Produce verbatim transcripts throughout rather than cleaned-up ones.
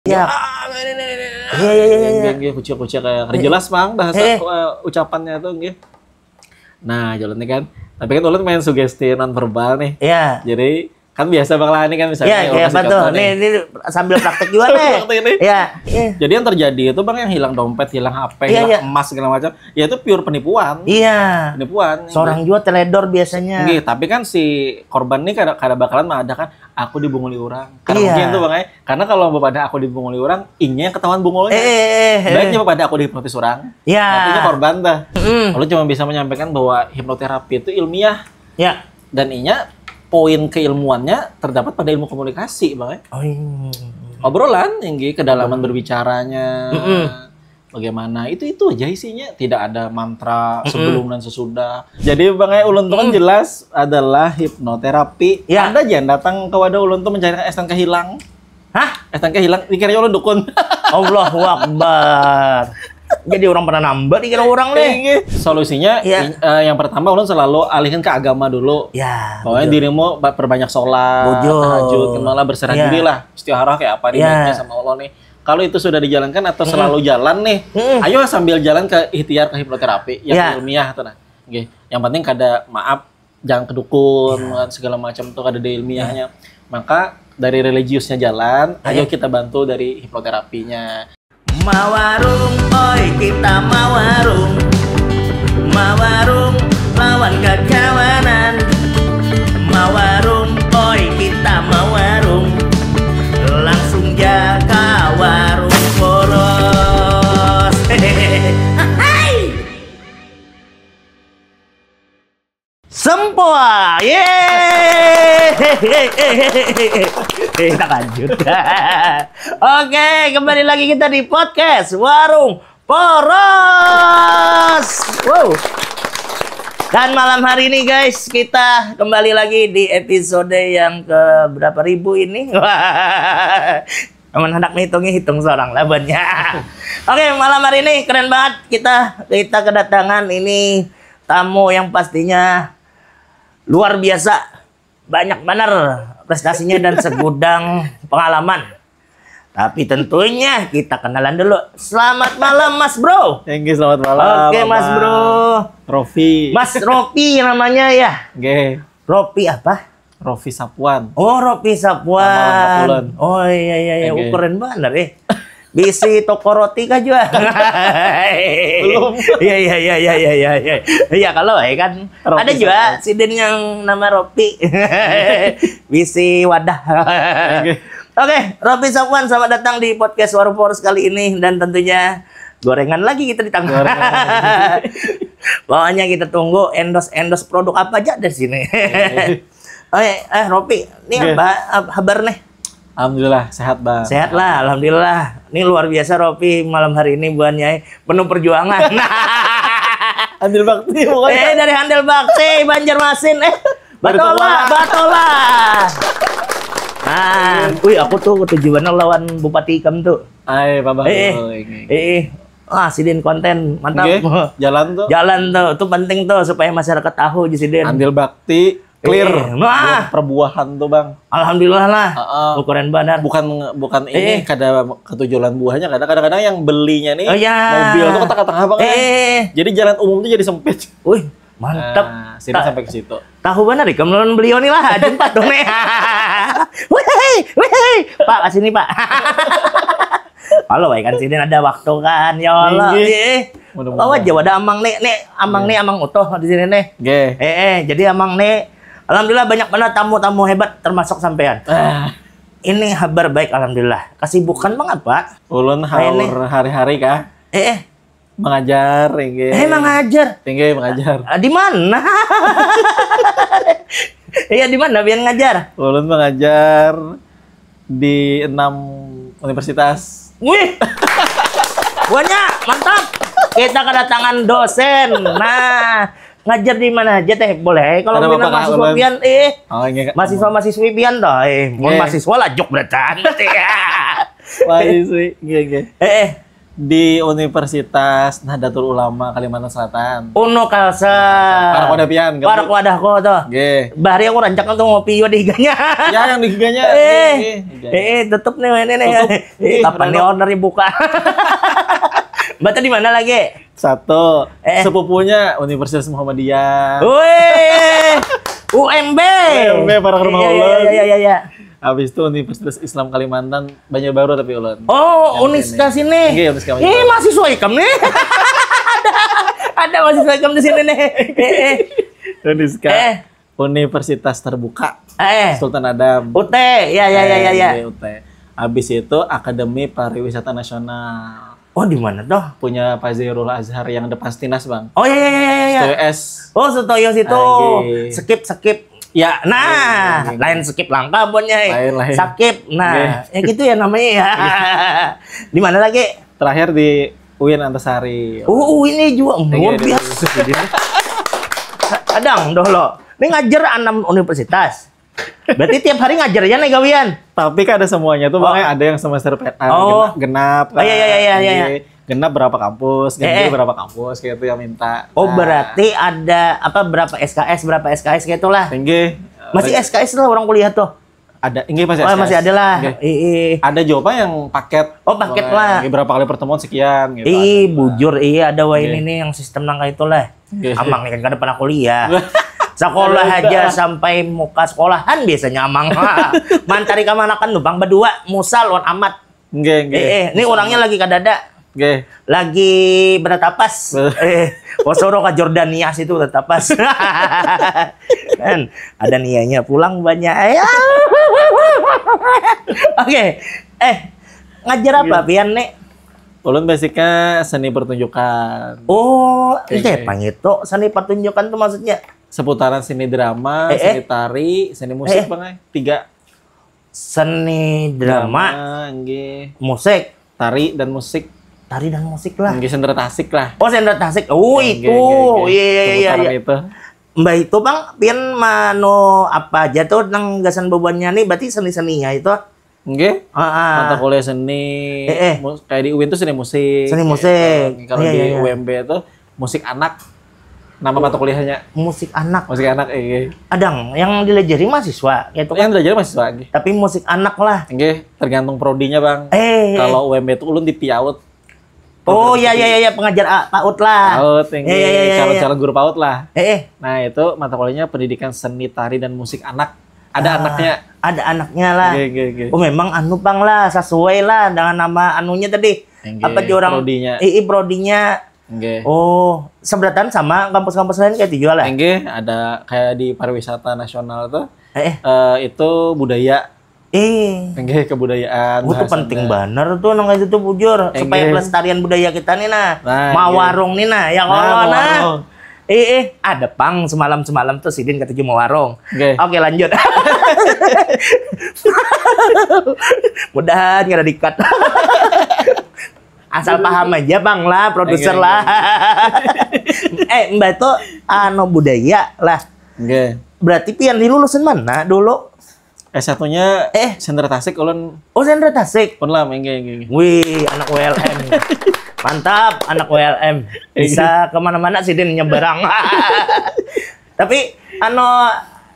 Ya. Ah, ini, ini, ini. Iya, iya, iya, iya. Nggih, nggih, kucuk-kucuk kayak jelas mang bahasa Eh. eh, ucapannya tuh nggih. Nah, jalan nih kan. Tapi kan ulun main sugesti non verbal nih. Iya. Jadi kan biasa bang lah ini kan misalnya Iya, ulun kayak kasih apa tuh? contoh Nih, ini sambil praktek juga nih. Praktek ini. Iya. Iya. Jadi yang terjadi itu bang yang hilang dompet, hilang H P, Iya, hilang iya. emas segala macam, ya itu pure penipuan. Iya. Penipuan. Seorang juga teledor biasanya. Nggih, tapi kan si korban nih kada kada bakalan mengadakan aku dibunguli orang. Karena Iya. mungkin tuh bang, eh. Karena kalau pada aku dibunguli orang, inya yang ketahuan bungulnya. Eh, eh, eh, eh. Baiknya pada aku dihipnotis orang. Ya. Artinya korban tuh. Mm. Lalu cuma bisa menyampaikan bahwa hipnoterapi itu ilmiah Ya. dan inya poin keilmuannya terdapat pada ilmu komunikasi, bang. Eh. Oh, iya. Obrolan tinggi, kedalaman berbicaranya, Mm-mm. bagaimana itu itu aja isinya, tidak ada mantra sebelum dan sesudah. Jadi bang, eh, ulun tuh kan jelas adalah hipnoterapi. Ya. Ada aja yang datang ke wadah ulun tuh mencari S T N K hilang. Hah? S T N K hilang, dikiranya ulun dukun. Allahu Akbar. Jadi orang pernah nambah dikira orang nih. Ini solusinya Iya. i- eh, yang pertama ulun selalu alihkan ke agama dulu. Ya. Pokoknya dirimu ba- perbanyak sholat, Bujur. tahajud, malah berserah Iya. diri lah, istikharah kayak apa Iya. niatnya sama Allah nih. Kalau itu sudah dijalankan atau selalu jalan nih, Mm-mm. ayo sambil jalan ke ikhtiar ke hipnoterapi, yang Iya. ilmiah tuh nah. Oke. Yang penting kada maaf, jangan ke dukun, kan, segala macam tuh kada ada ilmiahnya. Maka dari religiusnya jalan, ayo Iya. kita bantu dari hipnoterapinya. Mawarung, oi kita mawarung. Mawarung lawan kakawanan. Mawarung, oi kita mawarung. Langsung ja ka warung poros. Sempoa, yeay, takajut. Oke, kembali lagi kita di podcast Warung Poros. Wow. Dan malam hari ini guys, kita kembali lagi di episode yang ke berapa ribu ini? Amun hendak menghitungi, hitung seorang lah banyak. Oke, malam hari ini keren banget kita kita kedatangan ini tamu yang pastinya luar biasa, banyak benar prestasinya dan segudang pengalaman. Tapi tentunya kita kenalan dulu. Selamat malam Mas Bro. Thank you, selamat malam. Oke Mas Abang. Bro. Rofi. Mas Ropi namanya ya. Oke. Ropi apa? Rofi Sapuan. Oh, Ropi Sapuan. Nama lengkap ulun. Oh iya iya iya, Oke. Uh, keren banget eh. Bisi toko roti kah juga? Belum. Iya iya iya iya iya iya. Iya kalau eh kan Ropi ada juga Sapuan. Sidin yang nama Ropi. Bisi wadah. Oke. Oke, Ropi Sapuan, selamat datang di podcast Warung Poros kali ini dan tentunya gorengan lagi kita di tengah. Gorengan. Pokoknya kita tunggu endorse endorse produk apa aja dari sini. Oke, eh Ropi, ini Oke. apa ab- habar nih? Alhamdulillah sehat bang. Sehat lah, alhamdulillah. Ini luar biasa Ropi malam hari ini buannya eh. Penuh perjuangan. Andil bakti pokoknya. Eh dari Handel Bakti Banjarmasin eh. Dari Batola, Tola. Batola. Nah, wih aku tuh ketujuan lawan Bupati Ikam tuh. Ay, Pak Bang. Eh, eh. Oh, ini. Eh, eh. Ah, Sidin konten mantap. Oke, jalan tuh. Jalan tuh, tuh penting tuh supaya masyarakat tahu di Sidin. Andil bakti clear. Eh, wah. Buat perbuahan tuh bang. Alhamdulillah lah. Heeh. Oh, keren banget. Bukan bukan ini Eh. kada ketujulan buahnya, kadang-kadang yang belinya nih Oh, ya. mobil tuh ke tengah-tengah bang. Eh. Jadi jalan umum tuh jadi sempit. Wih, mantap. Nah, sini Ta- sampai ke situ. Tahu benar ikam lawan beliau nih lah, jumpa dong nih. Wih, wih, Pak, ke sini Pak. Kalau baik kan sini ada waktu kan, ya Allah. Inggih. Iya. Mudah-mudahan. Oh, aja ada amang nih, nih amang nih amang utuh di sini nih. Oke. Eh, eh, jadi amang nih, alhamdulillah banyak banget tamu-tamu hebat termasuk sampean. Ah, Ini kabar baik alhamdulillah. Kesibukan mengapa? ulun Nah, ini. haur hari-hari kah? Eh, eh, Mengajar, inggih. eh mengajar. Inggih, mengajar. Ah, di mana? Iya di mana biar ngajar? Ulun mengajar di enam universitas. Wih, banyak, mantap. Kita kedatangan dosen. Nah, ngajar di mana aja teh? Boleh kalau Ada minat bapak mahasiswa ulun. pian, eh. Oh, inggih, Kak. Mahasiswa mahasiswi pian dah, eh. Mun Iya. Mahasiswa lah jok beratan. Mahasiswi, inggih, inggih. Eh, eh. Di Universitas Nahdlatul Ulama Kalimantan Selatan. Uno Kalsel. Parak wadah pian, Parak wadahku tuh. Oke. Bahari aku rancak tuh ngopi juga di higanya. Ya, yang di higanya. Eh, Oke, oke. eh, tutup nih ini nih. Tutup. Eh, Ih, kapan nih kenapa? Owner dibuka? Batu di mana lagi? Satu, Eh. Sepupunya Universitas Muhammadiyah. Wih, U M B. U M B, para rumah Iya, iya, ulun. Iya, iya, iya. Habis itu Universitas Islam Kalimantan, Banjarbaru tapi ulun. Oh, Unisca sini. Iya, Unisca. Ih, mahasiswa ikam nih. Ada, ada mahasiswa ikam di sini nih. Eh, eh. Unisca. Eh. Universitas Terbuka. Eh. Sultan Adam. U T, ya, ya, ya, ya, ya. Eh, U T. Habis itu Akademi Pariwisata Nasional. Oh, di mana tuh? Punya Pak Zairul Azhar yang depan Stinas, Bang. Oh, ya, ya, ya, ya, ya. S T U S. Oh, Sutoyo situ. Oke. Skip, skip. Ya. Nah, Oke, oke. Lain skip langkah bonnya. Lain, lain. Sakit. Nah, Oke. Ya gitu ya namanya ya. Di mana lagi? Terakhir di U I N Antasari. Oh, ini juga luar Oke, biasa. Kadang dulu. Ini ngajar enam universitas. Berarti tiap hari ngajar ya nih gawian. Tapi kada semuanya tuh, Oh. Bang, ada yang semester pe- ah, Oh. genap, genap Oh, iya, iya, iya, iya, iya. Genap berapa kampus, Eh, ganjil eh. Berapa kampus gitu yang minta. Oh, Nah, berarti ada apa berapa S K S, berapa S K S gitu lah. Tinggi. Masih S K S lah orang kuliah tuh. Ada, ini masih Oh, S K S. masih ada lah. Oke. Ih, ih. Ada juga yang paket. Oh, paket Soalnya, lah. Ini berapa kali pertemuan sekian gitu. Ih, Ada. bujur iya ada wah Oke. Ini nih yang sistem nangka itulah. Oke. Amang ini kan kada pernah kuliah. Sekolah Ada, aja ada. Sampai muka sekolahan biasanya amang. Mantari kamanakan numpang berdua, Musa lawan Amat. Nggih, nggih. Eh, eh, ini orangnya lagi kadada. Nggih. Lagi bertapas. Eh, oh, suruh ke Jordania situ bertapas. Kan ada nianya pulang banyak. Ayo. Oke. Eh, ngajar apa pian nih? Ulun basicnya seni pertunjukan. Oh, Oke, itu oke. Apa itu? Seni pertunjukan tuh maksudnya? Seputaran seni drama, Eh, eh. seni tari, seni musik, Eh, eh. Bang, eh. Tiga. Seni drama, Nggih. Musik, Tari dan musik. Tari dan musik lah. Nggih, sendera tasik lah. Oh, sendera tasik. Oh, Nggih, itu. nggih, nggih. Iya, iya, iya, Seputaran iya. Itu. Mbak itu, Bang, pian mano apa aja tuh nang gasan bebannya nih, berarti seni-seninya itu. Nggih. Heeh. Mata kuliah seni, Eh, eh. mus- kayak di U I N tuh seni musik. Seni musik. Gitu. Kalau Iya, di iya, iya. U M B itu musik anak. Nama mata kuliahnya Musik anak. musik anak, iya. Adang yang dilajari mahasiswa gitu kan. Yang belajar mahasiswa lagi. Tapi musik anak lah. Nggih, tergantung prodinya, Bang. Eh. Kalau U M B itu ulun di PAUD. Oh, iya, iya, iya, iya, pengajar A, PAUD lah. PAUD, nggih. Iya, iya, iya, iya. Calon-calon guru PAUD lah. Eh, eh. Nah, itu mata kuliahnya pendidikan seni tari dan musik anak. Ada Ah, anaknya. Ada anaknya lah. Nggih, nggih, nggih. Oh, memang anu, Bang, lah, sesuai lah dengan nama anunya tadi. Nggih, Apa orang prodinya. Ii prodinya. Nggih. Oh, seberatan sama kampus-kampus lain kayak itu juga lah. Nggih, ada kayak di pariwisata nasional tuh. Eh, eh. Eh, itu budaya. Eh. Nggih, kebudayaan. Oh, itu Bahasa penting Sunda. Bener tuh nang itu tuh bujur Eh, supaya nggih. Pelestarian budaya kita nih nah. Nah, Mau nggih. warung nih nah, ya Nah, kalau mau nah. Warung. Eh, eh, ada pang semalam-semalam tuh sidin kata mau warung. Nggih. Oke, lanjut. Mudahan kada dikat. Asal paham aja, Bang lah, produser Nggih, lah. Eh, Mbak tuh anu budaya lah. Nggih. Berarti pian di lulusan mana dulu? S satunya Eh. Sendera Tasik ulun Oh, Sendera Tasik. pun lah, nggih, nggih, nggih. Wih, anak U L M. Mantap, anak U L M. Bisa kemana-mana sidin nyeberang. Tapi anu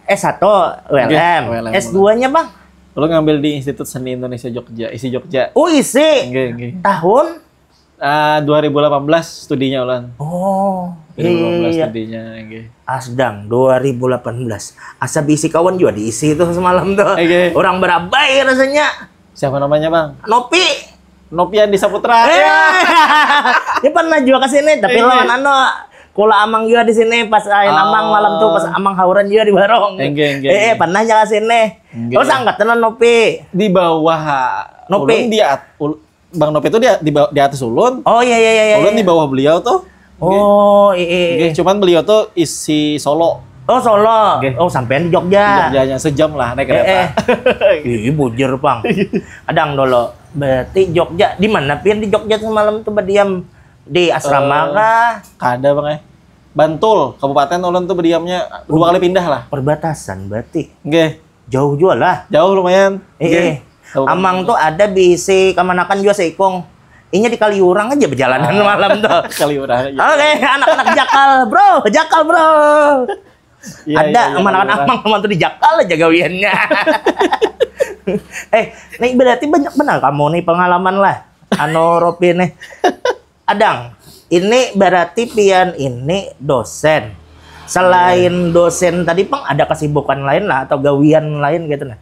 S satu U L M, Nggih, U L M. S dua-nya, Bang? Ulun ngambil di Institut Seni Indonesia Jogja, isi Jogja. Oh, isi. Nggih, nggih. Tahun? Ah, dua ribu delapan belas studinya ulun. Oh, iya, iya, dua ribu delapan belas iya. Studinya, nggih. Asdang dua ribu delapan belas. Asa bisi kawan juga diisi tuh semalam tuh. Oke. Orang berabai rasanya. Siapa namanya, Bang? Nopi. Nopian di Saputra. Eh, dia pernah juga ke sini, tapi Iya. Lawan anu, kula amang juga di sini pas lain Oh. amang malam tuh pas amang hauran juga di warung. Enggak, enggak, Eh, eh, enggak. Pernah juga ke sini. Enggak. Terus angkatan Nopi. Di bawah. Nopi. Ulun di at, ul- Bang Nopi itu di, di, ba- di atas ulun. Oh, iya, iya, iya, iya. Ulun di bawah beliau tuh. Oh, iya, iya. Nggih, cuman beliau tuh isi Solo. Oh, Solo. Nggih. Oh, sampean di Jogja. Jogjanya sejam lah naik Eh, kereta. eh. Ih, bujur, Pang. Adang dulu. Berarti Jogja di mana pian di Jogja semalam tuh berdiam? Di asrama Eh, kah? Kada, Bang, eh. Bantul, kabupaten ulun tuh berdiamnya dua kali pindah lah. Perbatasan berarti. Nggih. Jauh juga lah. Jauh lumayan. Eh, Nggih. eh. Kabupaten. Amang tuh ada bisi kamanakan juga seikung. Inya di Kaliurang aja berjalanan malam tuh. Kali orang aja. Oke, anak-anak Jakal, bro, Jakal, bro. Iya, Ada iya, iya, anak-anak Kaliurang. Amang, Amang tuh di Jakal aja gawiannya. Eh, nih berarti banyak benar kamu nih pengalaman lah. Anu Ropi nih. Adang, ini berarti pian ini dosen. Selain dosen tadi pang ada kesibukan lain lah atau gawian lain gitu nah.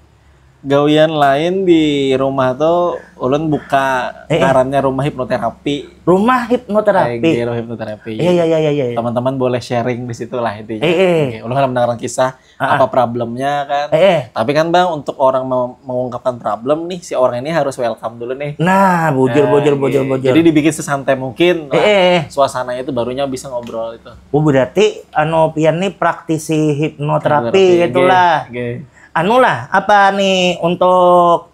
Gawian lain di rumah tuh ulun buka Eh, eh. ngarannya rumah hipnoterapi. Rumah hipnoterapi. Kayak rumah hipnoterapi. Iya, iya, iya, iya, iya. Teman-teman boleh sharing di situ lah intinya. Eh, eh. Oke, ulun harap mendengarkan kisah Ah, apa ah. problemnya kan. Eh, eh. Tapi kan Bang, untuk orang mau mengungkapkan problem nih, si orang ini harus welcome dulu nih. Nah, bujur, Nah, bujur, bujur, iya. bujur. Jadi dibikin sesantai mungkin lah. Eh, eh, eh. Suasananya itu barunya bisa ngobrol itu. Oh, berarti anu pian nih praktisi hipnoterapi Hipnoterapi, gitulah. Oke. Anu lah, apa nih untuk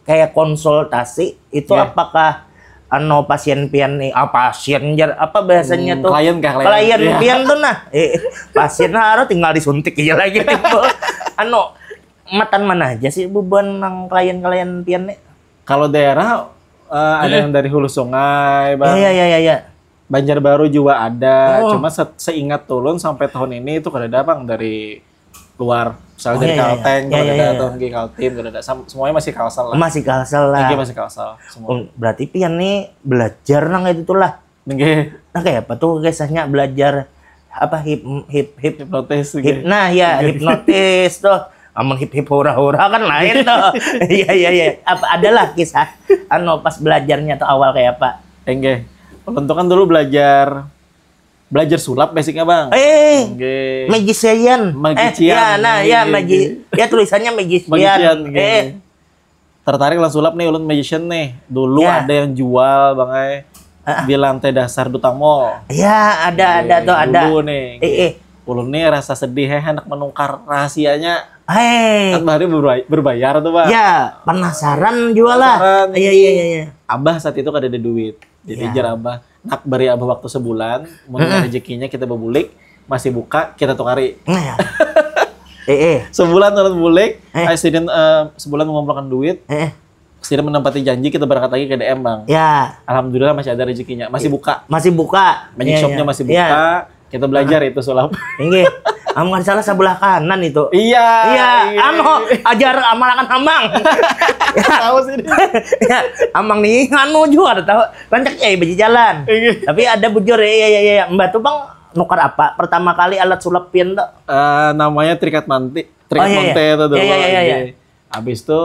kayak konsultasi itu Iya. Apakah anu pasien pian nih, ah pasien jar apa bahasanya Hmm, tuh? klien kah, klien? Klien Iya. pian tuh nah. Eh, pasien harus tinggal disuntik aja lagi. Anu matan mana aja sih bubuhan nang klien-klien pian nih? Kalau daerah eh, ada yang dari Hulu Sungai, Bang. Iya, iya, iya, iya. Banjarbaru juga ada. Oh. Cuma se- seingat ulun sampai tahun ini itu kada ada Bang dari luar. Misalnya Oh, dari iya, iya, Kalteng, iya. kada Iya, ada iya, atau dari Kaltim, kada ada. Sam- semuanya masih Kalsel lah. Masih Kalsel lah. Iya, masih Kalsel. Semua. Oh, berarti pian nih belajar nang itu tuh lah. Nggih. Nah, kayak apa tuh kisahnya belajar apa hip hip hip Hipnotis hip gitu. Nah ya, hipnotis tuh. Amun hip hip hura hura kan lain tuh. Iya, iya, iya. Apa adalah kisah anu pas belajarnya tuh awal kayak apa? Enggak. Ulun tuh kan dulu belajar belajar sulap basicnya, Bang. Eh, Enggak. magician. Magician, Eh, ya, nah, ya, iya, magi. iya. Ya tulisannya magician. Magician, Eh, enggak. Tertarik lah sulap nih ulun magician nih. Dulu Ya. ada yang jual, Bang ai. Ah. Di lantai dasar Duta Mall. Ya, ada, ada Iya, tuh, ada. Dulu nih. Eh, eh. Ulun nih rasa sedih ya, hendak menukar rahasianya. Hai. Kan bahari berubay- berbayar tuh, Bang. Ya, penasaran juga lah. Penasaran. Iya, iya, iya, iya. Abah saat itu kada ada duit. Jadi Ya. jar Abah, nak beri Abah waktu sebulan, mun Mm-mm. rezekinya kita bebulik, masih buka, kita tukari. Nah, ya. Eh, eh. Sebulan ulun bulik, Eh. eh, sidin eh, sebulan mengumpulkan duit, Eh, eh. sidin menempati janji kita berangkat lagi ke D M, Bang. Ya, Alhamdulillah masih ada rezekinya, masih buka. masih buka. Magic Iya, shopnya iya. masih Iya. buka, kita belajar itu sulap. Inggih. Amun kada salah sebelah kanan itu. Iya. Iya, anu, ajar amalakan amang. Tahu sih. Ya, amang nih anu juga ada tahu. Rancak ya baju jalan. Iya. Tapi ada bujur ya, ya, ya, ya. Mbak tuh bang nukar apa? Pertama kali alat sulap pian tuh. Eh, namanya trikat manti, trikat Oh, iya, iya. monte itu dulu. Iya, iya, iya, iya. Habis itu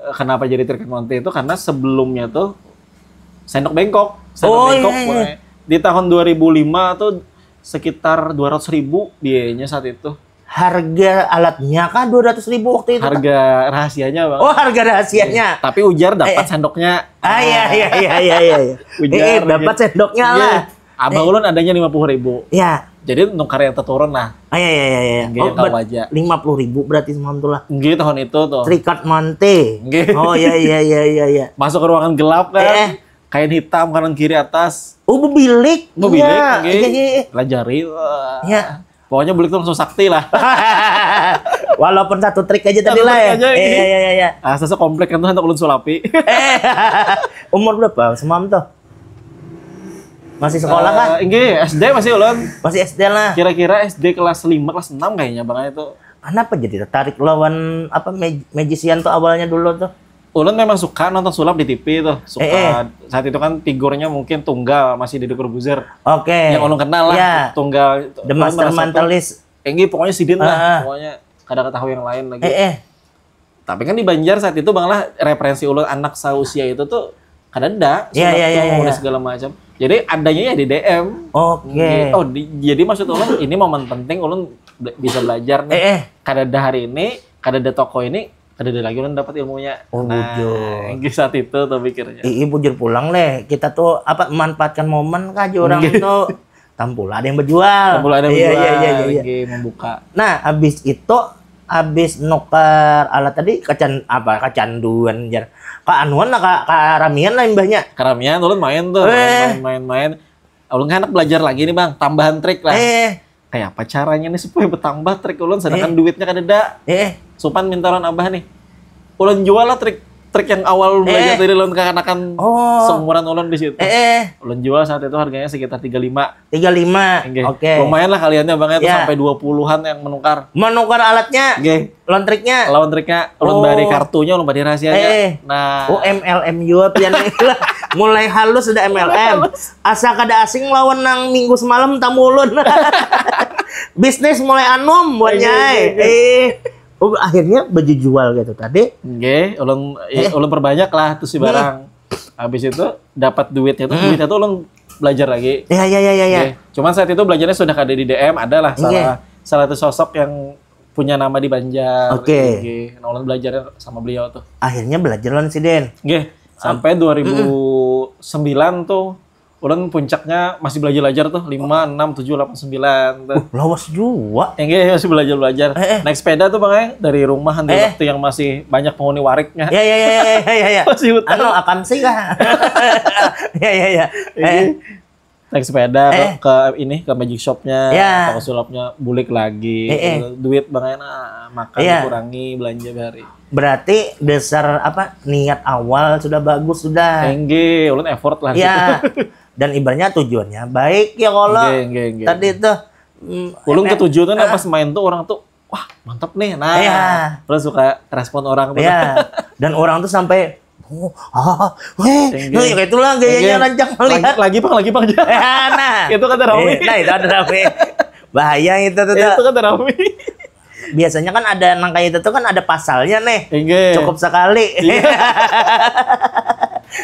eh, kenapa jadi trikat monte itu karena sebelumnya tuh sendok bengkok, sendok Oh, bengkok. Iya, iya. Pokoknya. Di tahun dua ribu lima tuh sekitar dua ratus ribu biayanya saat itu. Harga alatnya kah dua ratus ribu waktu itu? Harga rahasianya, Bang. Oh, harga rahasianya. Tapi ujar dapat Eh, eh. Sendoknya. Ah, iya, iya, iya, iya, iya. Ujar Eh, eh, gitu. Dapat sendoknya Iya. Lah. Abah Eh. Ulun adanya lima puluh ribu. Ya. Jadi nukar yang terturun lah. Ah, iya, iya, iya, iya. Nggih, tahu aja. Lima puluh ribu berarti semalam tuh lah. Nggih, tahun itu tuh. Trikat monte. Nggih. Oh, iya, iya, iya, iya, iya. Masuk ke ruangan gelap kan. Eh, eh. Kain hitam kanan kiri atas. Oh, bebilik. Bebilik, Iya, nggih. iya, iya, iya. Pelajari. Wah. Iya. Pokoknya bulik tuh langsung sakti lah. Walaupun satu trik aja tadi Satu lah trik ya. aja, Iya, iya. iya, iya, iya. Ah, sesuai komplek kan tuh hendak ulun sulapi. Eh, umur berapa semalam tuh? Masih sekolah kah? Eh, inggih, S D masih ulun. Masih S D lah. Kira-kira S D kelas lima, kelas enam kayaknya, Bang, itu. Kenapa jadi tertarik lawan apa mag- magician tuh awalnya dulu tuh? Ulun memang suka nonton sulap di T V tuh. Suka Eh, eh. Saat itu kan figurnya mungkin Tunggal, masih Deddy Corbuzier. Oke. Yang ulun kenal lah, Ya. Tunggal itu. The Ulun Master merasa tuh, Mentalist. Enggih, pokoknya sidin lah, Ah. pokoknya kada ketahui yang lain lagi. Eh, eh. Tapi kan di Banjar saat itu, Bang, lah, referensi ulun anak sausia itu tuh kada ada Iya, sulap iya, iya, tuh, iya, udah iya. Segala macam. Jadi adanya ya di D M. Oke. Nggih. Oh, di- jadi maksud ulun ini momen penting ulun be- bisa belajar nih. Eh, eh. Kada ada hari ini, kada ada toko ini, kada ada lagi ulun dapat ilmunya. Oh, Nah, bujur. Nggih, saat itu tuh pikirnya. Ii bujur pulang leh. Kita tuh apa manfaatkan momen kah aja orang Nggih. Itu tampula ada yang berjual. Tampula ada yang Iya, berjual, iya, iya, iya, iya. Nggih, membuka. Nah, habis itu habis nukar alat tadi kecan apa kecanduan jar. Keanuan lah ke, keramian lah imbahnya. Keramian ulun main tuh, Eh. main main main. Ulun kan anak belajar lagi nih, Bang, tambahan trik lah. Eh, Kayak apa caranya nih supaya bertambah trik ulun sedangkan Eh. Duitnya kada ada. Eh, Supan minta lawan Abah nih. Ulun jual lah trik Trik yang awal belajar Eh. Tadi lawan kakanakan Oh. seumuran ulun di situ. Eh, eh, Ulun jual saat itu harganya sekitar tiga lima. Tiga lima. Enggih. Oke. Lumayan lah kaliannya bang itu Ya. Sampai dua puluhan yang menukar. Menukar alatnya, Enggih. Lawan triknya. Lawan triknya, ulun Oh. bari kartunya, ulun bari rahasianya. Eh, eh. Nah, Oh, M L M juga pian. Mulai halus sudah M L M. Asa kada asing lawan nang minggu semalam tamu ulun. Bisnis mulai anum buatnya. Iya, iya, Eh. Oh, akhirnya baju jual gitu tadi. Nggih, ulun i- Eh. ulun perbanyak lah tuh si barang. Habis itu dapat duitnya tuh, duitnya tuh ulun belajar lagi. Ya, ya, ya, ya, ya. Nggih. Cuman saat itu belajarnya sudah kada di D M, ada lah Nggih. salah salah satu sosok yang punya nama di Banjar. Oke. Nggih. Nah, ulun belajarnya sama beliau tuh. Akhirnya belajar lawan si Den. Nggih, sampai dua ribu sembilan tuh ulun puncaknya masih belajar-belajar tuh, lima, enam, tujuh, delapan, sembilan tuh. Lawas juga. Enggih, masih belajar-belajar. Eh, eh. Naik sepeda tuh bang, dari rumah di Eh. waktu yang masih banyak penghuni wariknya. Ya, ya, ya, ya, ya, ya, ya. Masih hutan. Anu, akam sih kah? Ya, ya, ya. Eh, Naik sepeda ke, Eh. ke ini, ke magic shopnya, Ya. toko sulapnya, bulik lagi. Eh, eh. Duit bang, nah, makan Iya. kurangi, belanja bahari. Berarti dasar apa, niat awal sudah bagus sudah. Enggih, ulun effort lah. Ya. Gitu. Dan ibaratnya tujuannya baik ya kalau Enggih, enggih, enggih. Tadi tuh mm, Ulun eh, ketujuh tuh nah, ah. Pas main tuh orang tuh, wah mantap nih. Nah, Iya. Ulun suka respon orang tuh. Ya. Dan orang tuh sampai oh, ah, weh, Enggih. nah, ya itulah gayanya Enggih. Rancak melihat. Lagi, lagi bang, lagi bang. Eh, nah. Itu kata Rami. Eh, nah, itu ada Rami. Bahaya itu tuh. Itu Tuh. Kata Rami. Biasanya kan ada nang kayak itu tuh kan ada pasalnya nih. Enggih. Cukup sekali. Iya.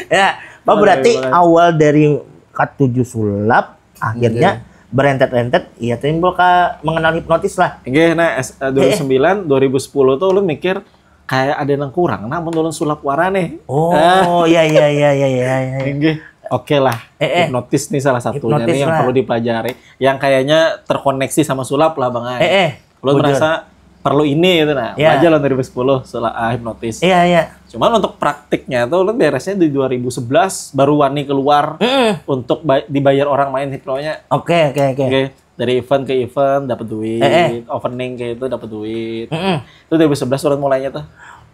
Ya, Pak, Boleh, berarti boleh. Awal dari katujuh sulap akhirnya berentet-rentet, iya, timbul ke mengenal hipnotis lah. Enggih, nah S- eh, dua ribu sembilan, dua ribu sepuluh tuh ulun mikir kayak ada yang kurang, namun ulun sulap wara nih. Oh, iya, iya, iya, iya, iya, iya. Enggih, oke lah. Eh, eh. Hipnotis nih salah satunya Hipnotis nih yang lah. Perlu dipelajari. Yang kayaknya terkoneksi sama sulap lah bang. Ai. Eh, eh. Ulun Bujur. Merasa perlu ini gitu nah. Ya. Belajar lah dua ribu sepuluh sulap ah, hipnotis. Iya, iya. Cuman untuk praktiknya tuh ulun beresnya di dua ribu sebelas baru wani keluar Mm-mm. untuk ba- dibayar orang main hipnonya. Oke, oke, oke. Oke, dari event ke event dapat duit, Eh, eh. Opening kayak itu dapat duit. Mm-mm. Itu dua ribu sebelas ulun mulainya tuh.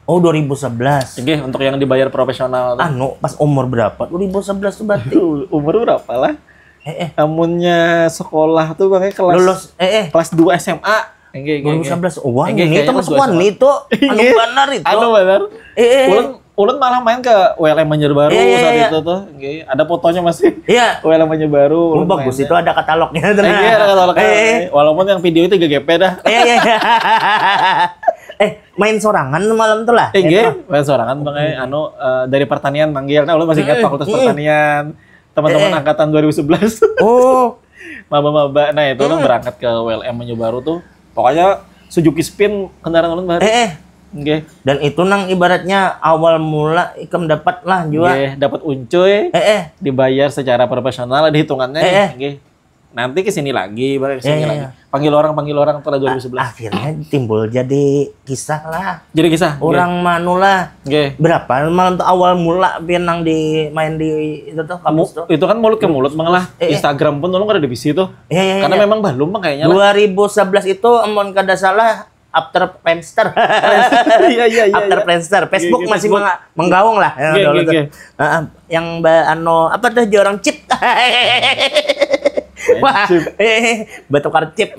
Oh, dua ribu sebelas. Oke, untuk yang dibayar profesional tuh. Anu, pas umur berapa? Dua ribu sebelas tuh berarti. Umur berapa lah? Eh, eh. Amunnya sekolah tuh bang kelas Lulus, eh, eh. Kelas dua S M A. Enggak, enggak, dua ribu sebelas. Wah, Enggak, ini kayaknya termasuk kelas dua S M A. Wani itu. Anu Enggak. Benar itu. Anu benar. Eh, eh. Ulun ulun malah main ke W L M Banjarbaru Iya, iya, saat iya. Itu tuh. Enggak, ada fotonya masih. Iya. W L M Banjarbaru. Oh, Ulun bagus main. Itu ada katalognya tuh. Eh, iya, ada katalognya. Eh, eh. Walaupun yang video itu G P dah. Iya, iya, iya. Eh, main sorangan malam tuh lah. Eh, Gitu. Enggak, main sorangan bang eh, anu eh, dari pertanian manggil. Nah, ulun masih ingat Mm-mm. Fakultas Mm-mm. Pertanian. Teman-teman Eh, eh. Angkatan dua ribu sebelas. Oh, Maba-maba. Nah, itu ulun Hmm. Berangkat ke W L M Banjarbaru tuh. Pokoknya Suzuki Spin kendaraan ulun baru. Eh, eh. Nggih. Dan itu nang ibaratnya awal mula ikam dapat lah juga. Nggih, dapat uncuy. Eh, eh. Dibayar secara profesional lah dihitungannya Eh, nih. eh. Nggih. Nanti ke sini lagi, balik ke sini Eh, lagi. eh. Panggil orang, panggil orang tuh lah dua ribu sebelas. Akhirnya timbul jadi kisah lah. Jadi kisah. Nggih. Orang manu lah. Nggih. Berapa malam tuh awal mula pian nang di main di itu tuh kampus tuh. Itu kan mulut ke mulut, Bang lah. Eh, eh. Instagram pun ulun kada ada bisi tuh. Iya, iya, Karena iya. Memang balum, Bang, kayaknya lah. Dua ribu sebelas itu amun kada salah after Friendster. Iya, iya, iya, After iya. Friendster. Facebook Iya, iya, masih Facebook. menga- menggaung lah ya, Iya, dulu iya, tuh. iya. Heeh, yang ba- anu apa tuh orang cheat. Wah, Chip. eh, batukar chip.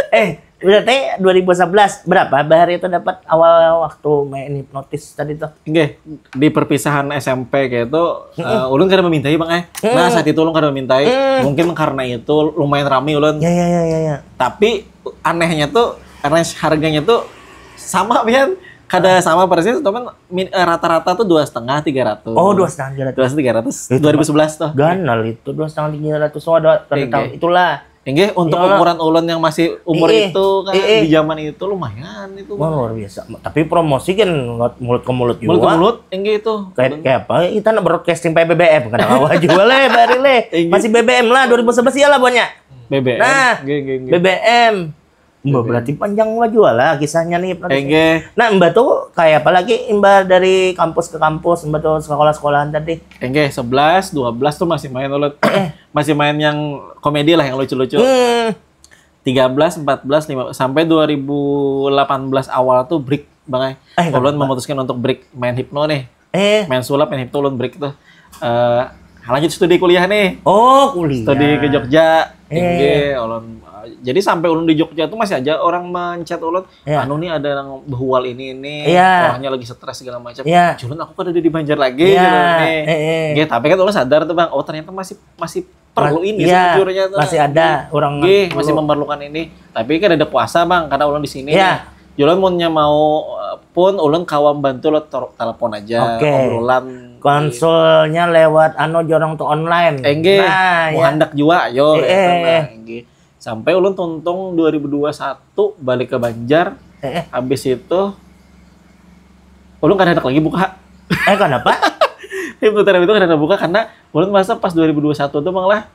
Eh, berarti dua ribu sebelas berapa bahari itu dapat awal waktu main hipnotis tadi tuh? Nggih, di perpisahan S M P kayak itu, eh, ulun kada memintai, Bang, eh. Nah, saat itu ulun kada memintai. Mungkin karena itu lumayan rame ulun. Ya, ya, ya, ya, ya. Tapi anehnya tuh, range harganya tuh sama pian, kada sama persis, cuman min- eh, rata-rata tuh dua setengah tiga ratus. Oh, dua setengah tiga ratus. Dua setengah tiga ratus. Itu Dua ribu sebelas tuh. Ganal itu dua setengah tiga ratus, oh, ada pada Iya, tahun iya. Itulah. Enggak, untuk Iyalah. Ukuran ulun yang masih umur Iya, itu kan iya. Di zaman itu lumayan itu. Wah, luar biasa. Tapi promosi kan mulut ke mulut juga. Mulut ke mulut, enggak itu. Kayak, kayak apa? Kita nak broadcasting P B B M kadang awal juga lah, bari leh. Iya. Masih B B M lah, dua ribu sebelas ya lah buatnya. B B M. Nah, Nggih, nggih, nggih. B B M. Mbah, berarti panjang lah juga lah kisahnya nih. Enggak. Nah, Mbah tuh kayak apa lagi Mbah dari kampus ke kampus, Mbah tuh sekolah-sekolahan tadi? Enggak, sebelas, dua belas tuh masih main ulun. Masih main yang komedi lah, yang lucu-lucu. Hmm. Tiga belas, empat belas, lima, sampai dua ribu delapan belas awal tuh break, Bang, eh. Eh, Ulun kenapa? Memutuskan untuk break main hipno nih. Eh, Main sulap, main hip tuh ulun break tuh. Eh, lanjut studi kuliah nih. Oh, kuliah. Studi ke Jogja. Eh. Inggih, ulun, eh, jadi sampai ulun di Jogja tuh masih aja orang menchat ulun, Iya. "Anu nih ada yang behual ini ini, Iya. orangnya lagi stres segala macam." Iya. Julun, aku kada ada di Banjar lagi. Iya, Julun nih. eh, eh. Inggih, tapi kan ulun sadar tuh, Bang, oh ternyata masih masih perlu Mas- ini iya, sejujurnya tuh. masih ada orang Inggih, perlu. Masih memerlukan ini. Tapi kan ada kuasa, Bang, karena ulun di sini. Iya. Julun munnya mau, eh, pun ulun kawa bantu lo tor- telepon aja, Oke. Obrolan. Konsulnya lewat anu, jorang tuh online. Enggih, Nah, mau ya. Handak jua, yo, Eh, gitu, eh, nah, enggih. Sampai ulun tuntung dua ribu dua satu balik ke Banjar. Eh, eh. Habis itu ulun kada hendak lagi buka. Eh, kenapa? Hipnoterapi itu kada hendak buka karena ulun merasa pas dua ribu dua satu tuh, Bang, lah,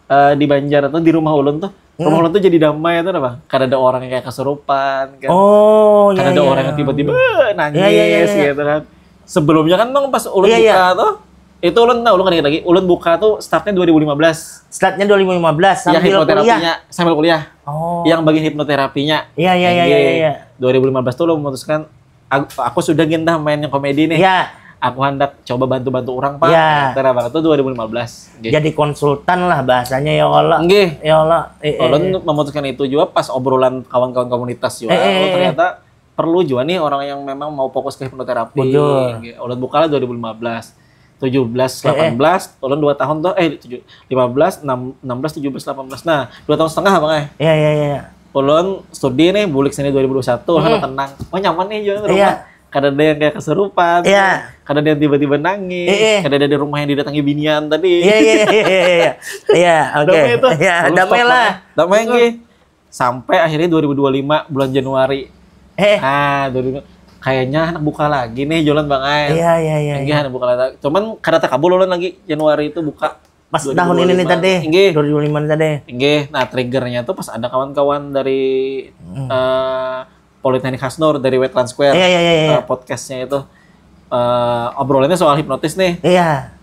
eh, di Banjar atau di rumah ulun tuh, rumah ulun tuh jadi damai tuh, Bang. Kada ada orang yang kayak kesurupan kan. Oh, Kada ya, ada ya. Orang yang tiba-tiba nangis Iya, iya, iya, iya. Gitu kan. Sebelumnya kan, Bang, pas ulun Iya, buka iya. Tuh, itu ulun, nah, ulun kan ingat lagi, ulun buka tuh startnya dua ribu lima belas. Startnya dua ribu lima belas Ya, sambil kuliah. Hipnoterapinya sambil kuliah. Oh. Yang bagian hipnoterapinya. Iya, iya, iya, iya, iya. Dua ribu lima belas tuh ulun memutuskan, aku, aku sudah gin dah main yang komedi nih. Ya, Aku hendak coba bantu-bantu orang, Pak. Iya. Kata Bang, itu dua ribu lima belas. Gitu. Jadi konsultan lah bahasanya, ya Allah. Nggih. Ya Allah. Eh, eh, Ulun eh. Memutuskan itu juga pas obrolan kawan-kawan komunitas juga. Eh, eh, Oh, eh. Ternyata perlu juga nih orang yang memang mau fokus ke hipnoterapi. Betul. Nggih. Ulun buka lah dua ribu lima belas. Tujuh belas, delapan belas, ulun dua tahun tuh, eh, tujuh, lima belas, enam, enam belas, tujuh belas, delapan belas. Nah, dua tahun setengah, Bang, eh. Iya, iya, iya. Ulun studi nih, bulik sini dua ribu dua puluh satu, ulun Hmm. tenang. Oh, nyaman nih, Jualan, Iya. rumah. Kada ada yang kayak kesurupan. Iya. Kada ada yang tiba-tiba nangis. Eh, eh. Kada ada di rumah yang didatangi binian tadi. Iya, iya, iya, iya, iya. Iya, oke. Damai itu. Iya, Ulun damai stop lah. Damai, nggih. Sampai akhirnya dua ribu dua puluh lima bulan Januari. Eh, Ah, dua ribu, kayaknya anak buka lagi nih, Jualan, Bang, ai. Iya, iya, iya, Nggih, anak buka lagi. Cuman kada takabul ulun lagi Januari itu buka. Pas tahun ini nih dua ribu dua puluh lima. Tadi, Nggih. dua ribu dua puluh lima nih tadi. Nggih, nah, triggernya tuh pas ada kawan-kawan dari, Hmm. eh, Politeknik Hasnur, dari Wetland Square. Iya, iya, iya, iya. Eh, podcastnya itu. Eh, obrolannya soal hipnotis nih. Iya.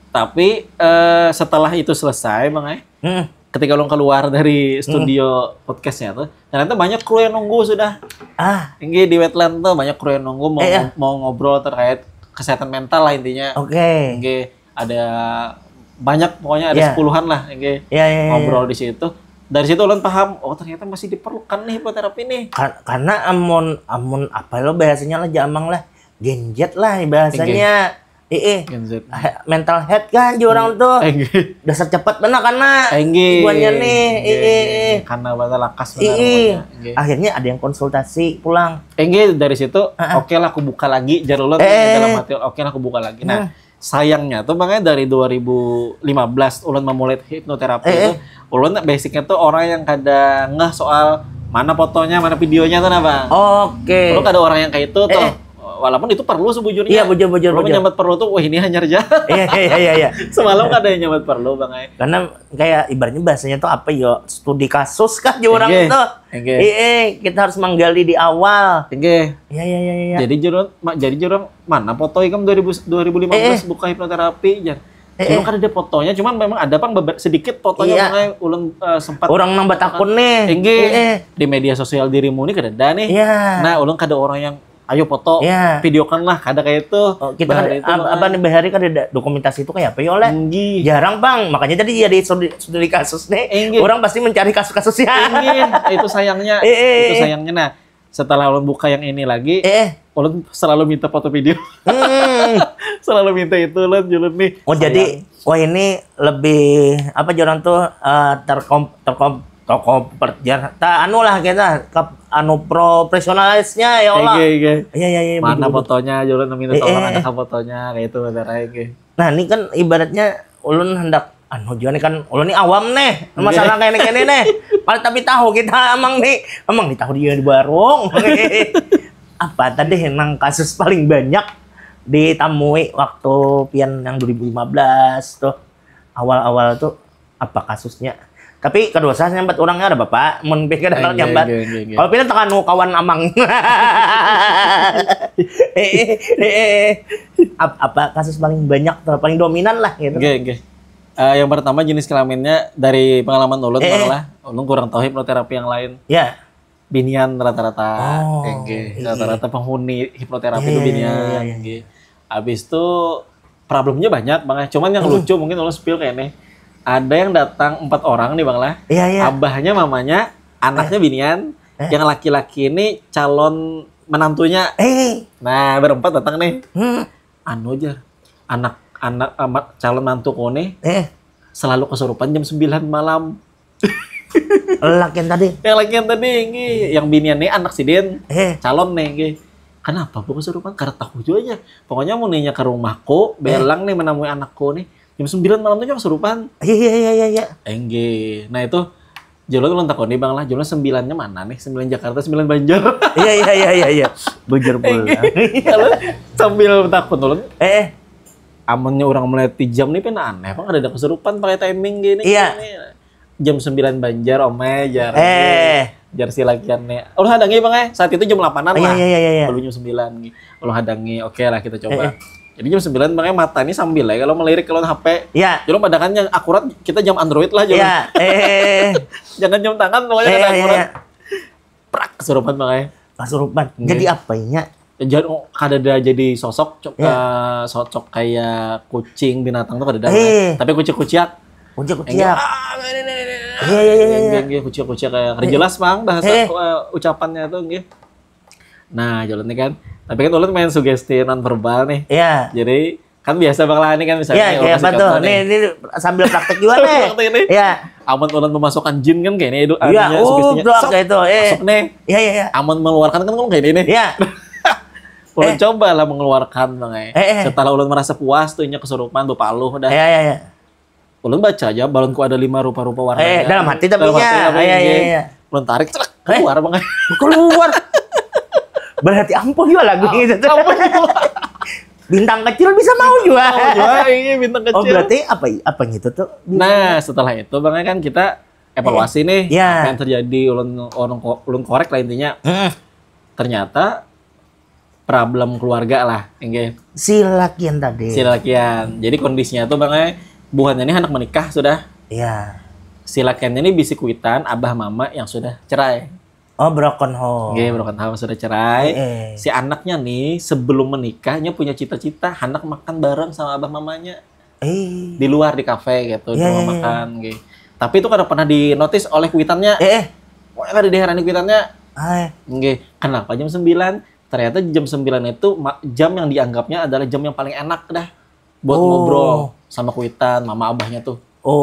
Tapi, eh, setelah itu selesai, Bang, eh, Hmm. ketika ulun keluar dari studio podcastnya tuh, ternyata banyak kru yang nunggu sudah. Ah, Nggih, di Wetland tuh banyak kru yang nunggu mau, Eh, iya. Mau ngobrol terkait kesehatan mental lah intinya. oke. Nggih, ada banyak, pokoknya ada Iya. Sepuluhan lah, nggih. Iya, iya, iya. Ngobrol di situ. Dari situ ulun paham, oh, ternyata masih diperlukan nih hipnoterapi nih. Ka- karena amun amun apa lo bahasanya lah, jamang lah, genjet lah bahasanya. Iya. Gen Z. Mental health kan, orang tuh. Eh, nggih. Dasar cepat benar karena Eh, nggih. Ibuannya nih, Nggih, iya. nggih. Karena bahasa lakas benar Iya. pokoknya. Nggih. Akhirnya ada yang konsultasi pulang. Eh, nggih, dari situ, oke lah, aku buka lagi, jar ulun, Eh, eh, dalam eh. Hati, oke lah, aku buka lagi. Nah, Hmm. Sayangnya tuh, makanya dari dua ribu lima belas ulun memulai hipnoterapi Eh, itu, ulun basicnya tuh orang yang kada ngeh soal mana fotonya, mana videonya tuh, nah, Bang. Oke. Ulun kada orang yang kayak itu tuh. Eh, eh. Walaupun itu perlu sebujurnya. Iya, bujur, bujur, Ulun bujur. Nyambat perlu tuh, wah, ini hanyar aja. Iya, iya, iya, iya, iya. Semalam kada yang nyambat perlu, Bang, ai. Karena kayak ibaratnya bahasanya tuh apa yo? Studi kasus kah, orang Oke. tuh? Oke. Iya, kita harus menggali di awal. Oke. Iya, iya, iya, iya. Jadi jurang, ma- jadi jurang, mana foto ikam dua ribu, dua ribu lima belas Eh, eh. Buka hipnoterapi, jar. Eh, Cuma eh. Kada ada fotonya, cuman memang ada pang beber- sedikit fotonya, Iya. Bang, ai, ulun, eh, sempat Orang nang batakun nih. Inggih. Eh, eh. Di media sosial dirimu ini kada ada nih. Iya. Nah, ulun kada orang yang ayo foto, Iya. videokan lah, kada kayak itu. Oh, kita Bahari kan itu, ab- Bang. Apa nih, bahari kan ada dokumentasi itu kayak apa ya, oleh? Inggih. Jarang, Bang, makanya tadi jadi studi, studi kasus nih. Inggih. Orang pasti mencari kasus-kasusnya. Inggih, itu sayangnya. Eh, eh, Itu eh. Sayangnya. Nah, setelah ulun buka yang ini lagi, Eh, eh. Ulun selalu minta foto video. Hmm. Selalu minta itu, ulun, julun nih. Oh, jadi, wah, ini lebih apa, orang tuh, eh, terkom terkom terkompert, ya. Ta anu lah kita ke anu profesionalisnya, ya Allah. Oke, oke. Iya, iya, iya. Mana Betul, betul. Fotonya, julun minta Eh, tolong, eh. Ada fotonya kayak itu, bener aja. Nah, ini kan ibaratnya ulun hendak anu juga nih kan, ulun nih awam nih, masalah kayak ini nih. Paling tapi tahu kita, emang nih, emang nih tahu dia di warung. Apa tadi emang kasus paling banyak ditamui waktu pian yang dua ribu lima belas tuh, awal-awal tuh, apa kasusnya? Tapi kedua saya nyambat orangnya ada, Bapak, mun pian kada Iya, nyambat. Iya, iya, iya. Kalau pian tekan kawan amang. Eh, eh, eh, eh. Ap- apa kasus paling banyak atau paling dominan lah gitu? Oke, oke. Eh, yang pertama, jenis kelaminnya, dari pengalaman ulun, Eh, eh. Malah ulun kurang tahu hipnoterapi yang lain. Ya. Binian rata-rata. Oh, Oke, iya. Rata-rata penghuni hipnoterapi Iya, itu iya, binian. iya, iya, iya. Oke. Habis itu problemnya banyak, Bang. Cuman yang lucu mungkin ulun spill kayak ini. Ada yang datang empat orang nih, Bang lah. Iya, iya. Abahnya, mamanya, anaknya binian, Eh. yang laki-laki ini calon menantunya. Eh, Nah, berempat datang nih. hmm, Anu aja. Anak anak amat calon mantuku nih eh, selalu kesurupan jam sembilan malam. Lelakian tadi. Yang lakian tadi ini, yang binian nih anak sidin, Eh. Calon nih ini. Kenapa bu kesurupan? Karena tahu juga aja. Pokoknya mau nanya ke rumahku, belang nih menemui anakku nih. Jam sembilan malam tuh kesurupan. Iya, iya, iya, iya, iya. Enggih. Nah itu, jolo ulun takoni, Bang lah. Jolo sembilannya mana nih? Sembilan Jakarta, sembilan Banjar. Iya, iya, iya, iya, iya. Bujur pula. Kalau sambil takon ulun, Eh, eh. Amunnya orang melihat di jam nih pina aneh, Bang, ada kesurupan pakai timing gini. Iya. Jam sembilan Banjar, omai, jar. Eh. Jar si lakian nih. Ulun hadangi, Bang, eh. Saat itu jam delapan-an Iya, lah. iya, iya, iya, iya. Belum jam sembilan nih. Ulun hadangi, oke lah, kita coba. Eh. Jadi jam sembilan, Bang, eh, mata nih sambil ya kalau melirik kalau H P. Iya. Jadi padahal kan yang akurat, kita jam Android lah, jam. Iya. Eh. Jangan jam tangan, pokoknya Eh, kada iya, akurat. Iya. Prak, kesurupan, Bang, eh. Kesurupan. Iya. Jadi apanya? Jadi, oh, kada ada jadi sosok, cok, Iya. eh, sosok kayak kucing, binatang tuh kada ada. Eh. Tapi kuciak-kuciak. Kuciak-kuciak. Ah, ini, ini, ini, ini. Iya, iya, iya, iya. Nggih, nggih, kuciak-kuciak kayak kada jelas, Bang, bahasa, Eh. eh, ucapannya tuh, nggih. Nah, jalan nih kan. Tapi kan ulun main sugesti non verbal nih. Iya. Jadi kan biasa, Bang lah, nih kan, misalnya Iya, ulun kayak kasih apa tuh? contoh Nih, ini sambil praktek juga nih. Praktek ini. Iya. Amun ulun memasukkan jin kan kayak ini, Iya, anunya, uh, sugestinya. blok Sok, kayak itu, eh. Masuk nih. Iya, iya, iya. Amun mengeluarkan kan kayak ini nih. Iya. Ulun Eh. coba lah mengeluarkan, Bang, eh. Eh, eh. Setelah ulun merasa puas tuh, inya kesurupan, bepaluh dah. Iya, iya, iya. Ulun baca aja, balonku ada lima rupa-rupa warnanya. Eh, dalam hati tapi Dalam hati nya. tapi Iya, iya, nggih. Iya. Ulun tarik, cerak, keluar, Bang. Keluar. Berarti ampuh juga lagu itu tuh. Ampuh juga. Bintang kecil bisa mau juga. Oh, juga, iya, bintang kecil. Oh, berarti apa apa gitu tuh? Nah, setelah itu, Bang, kan kita evaluasi nih, Iya. Apa yang terjadi, ulun ulun ko- ulun korek lah intinya. Heeh. Ternyata problem keluarga lah, nggih. Si lakian tadi. Si lakian. Jadi kondisinya tuh, Bang, eh, buhannya ini hendak menikah sudah. Iya. Si lakiannya ini bisi kuitan abah mama yang sudah cerai. Oh, broken home. Nggih, broken home, sudah cerai. Eh, eh. Si anaknya nih sebelum menikahnya punya cita-cita hendak makan bareng sama abah mamanya Eh. Di luar, di kafe gitu, di Iya, rumah iya, iya. Makan gitu. Tapi itu kada pernah dinotis oleh kuitannya. Eh, eh. Pokoknya kada diherani kuitannya. Hai. Nggih, kenapa jam sembilan? Ternyata jam sembilan itu ma- jam yang dianggapnya adalah jam yang paling enak dah buat Oh. ngobrol sama kuitan, mama abahnya tuh.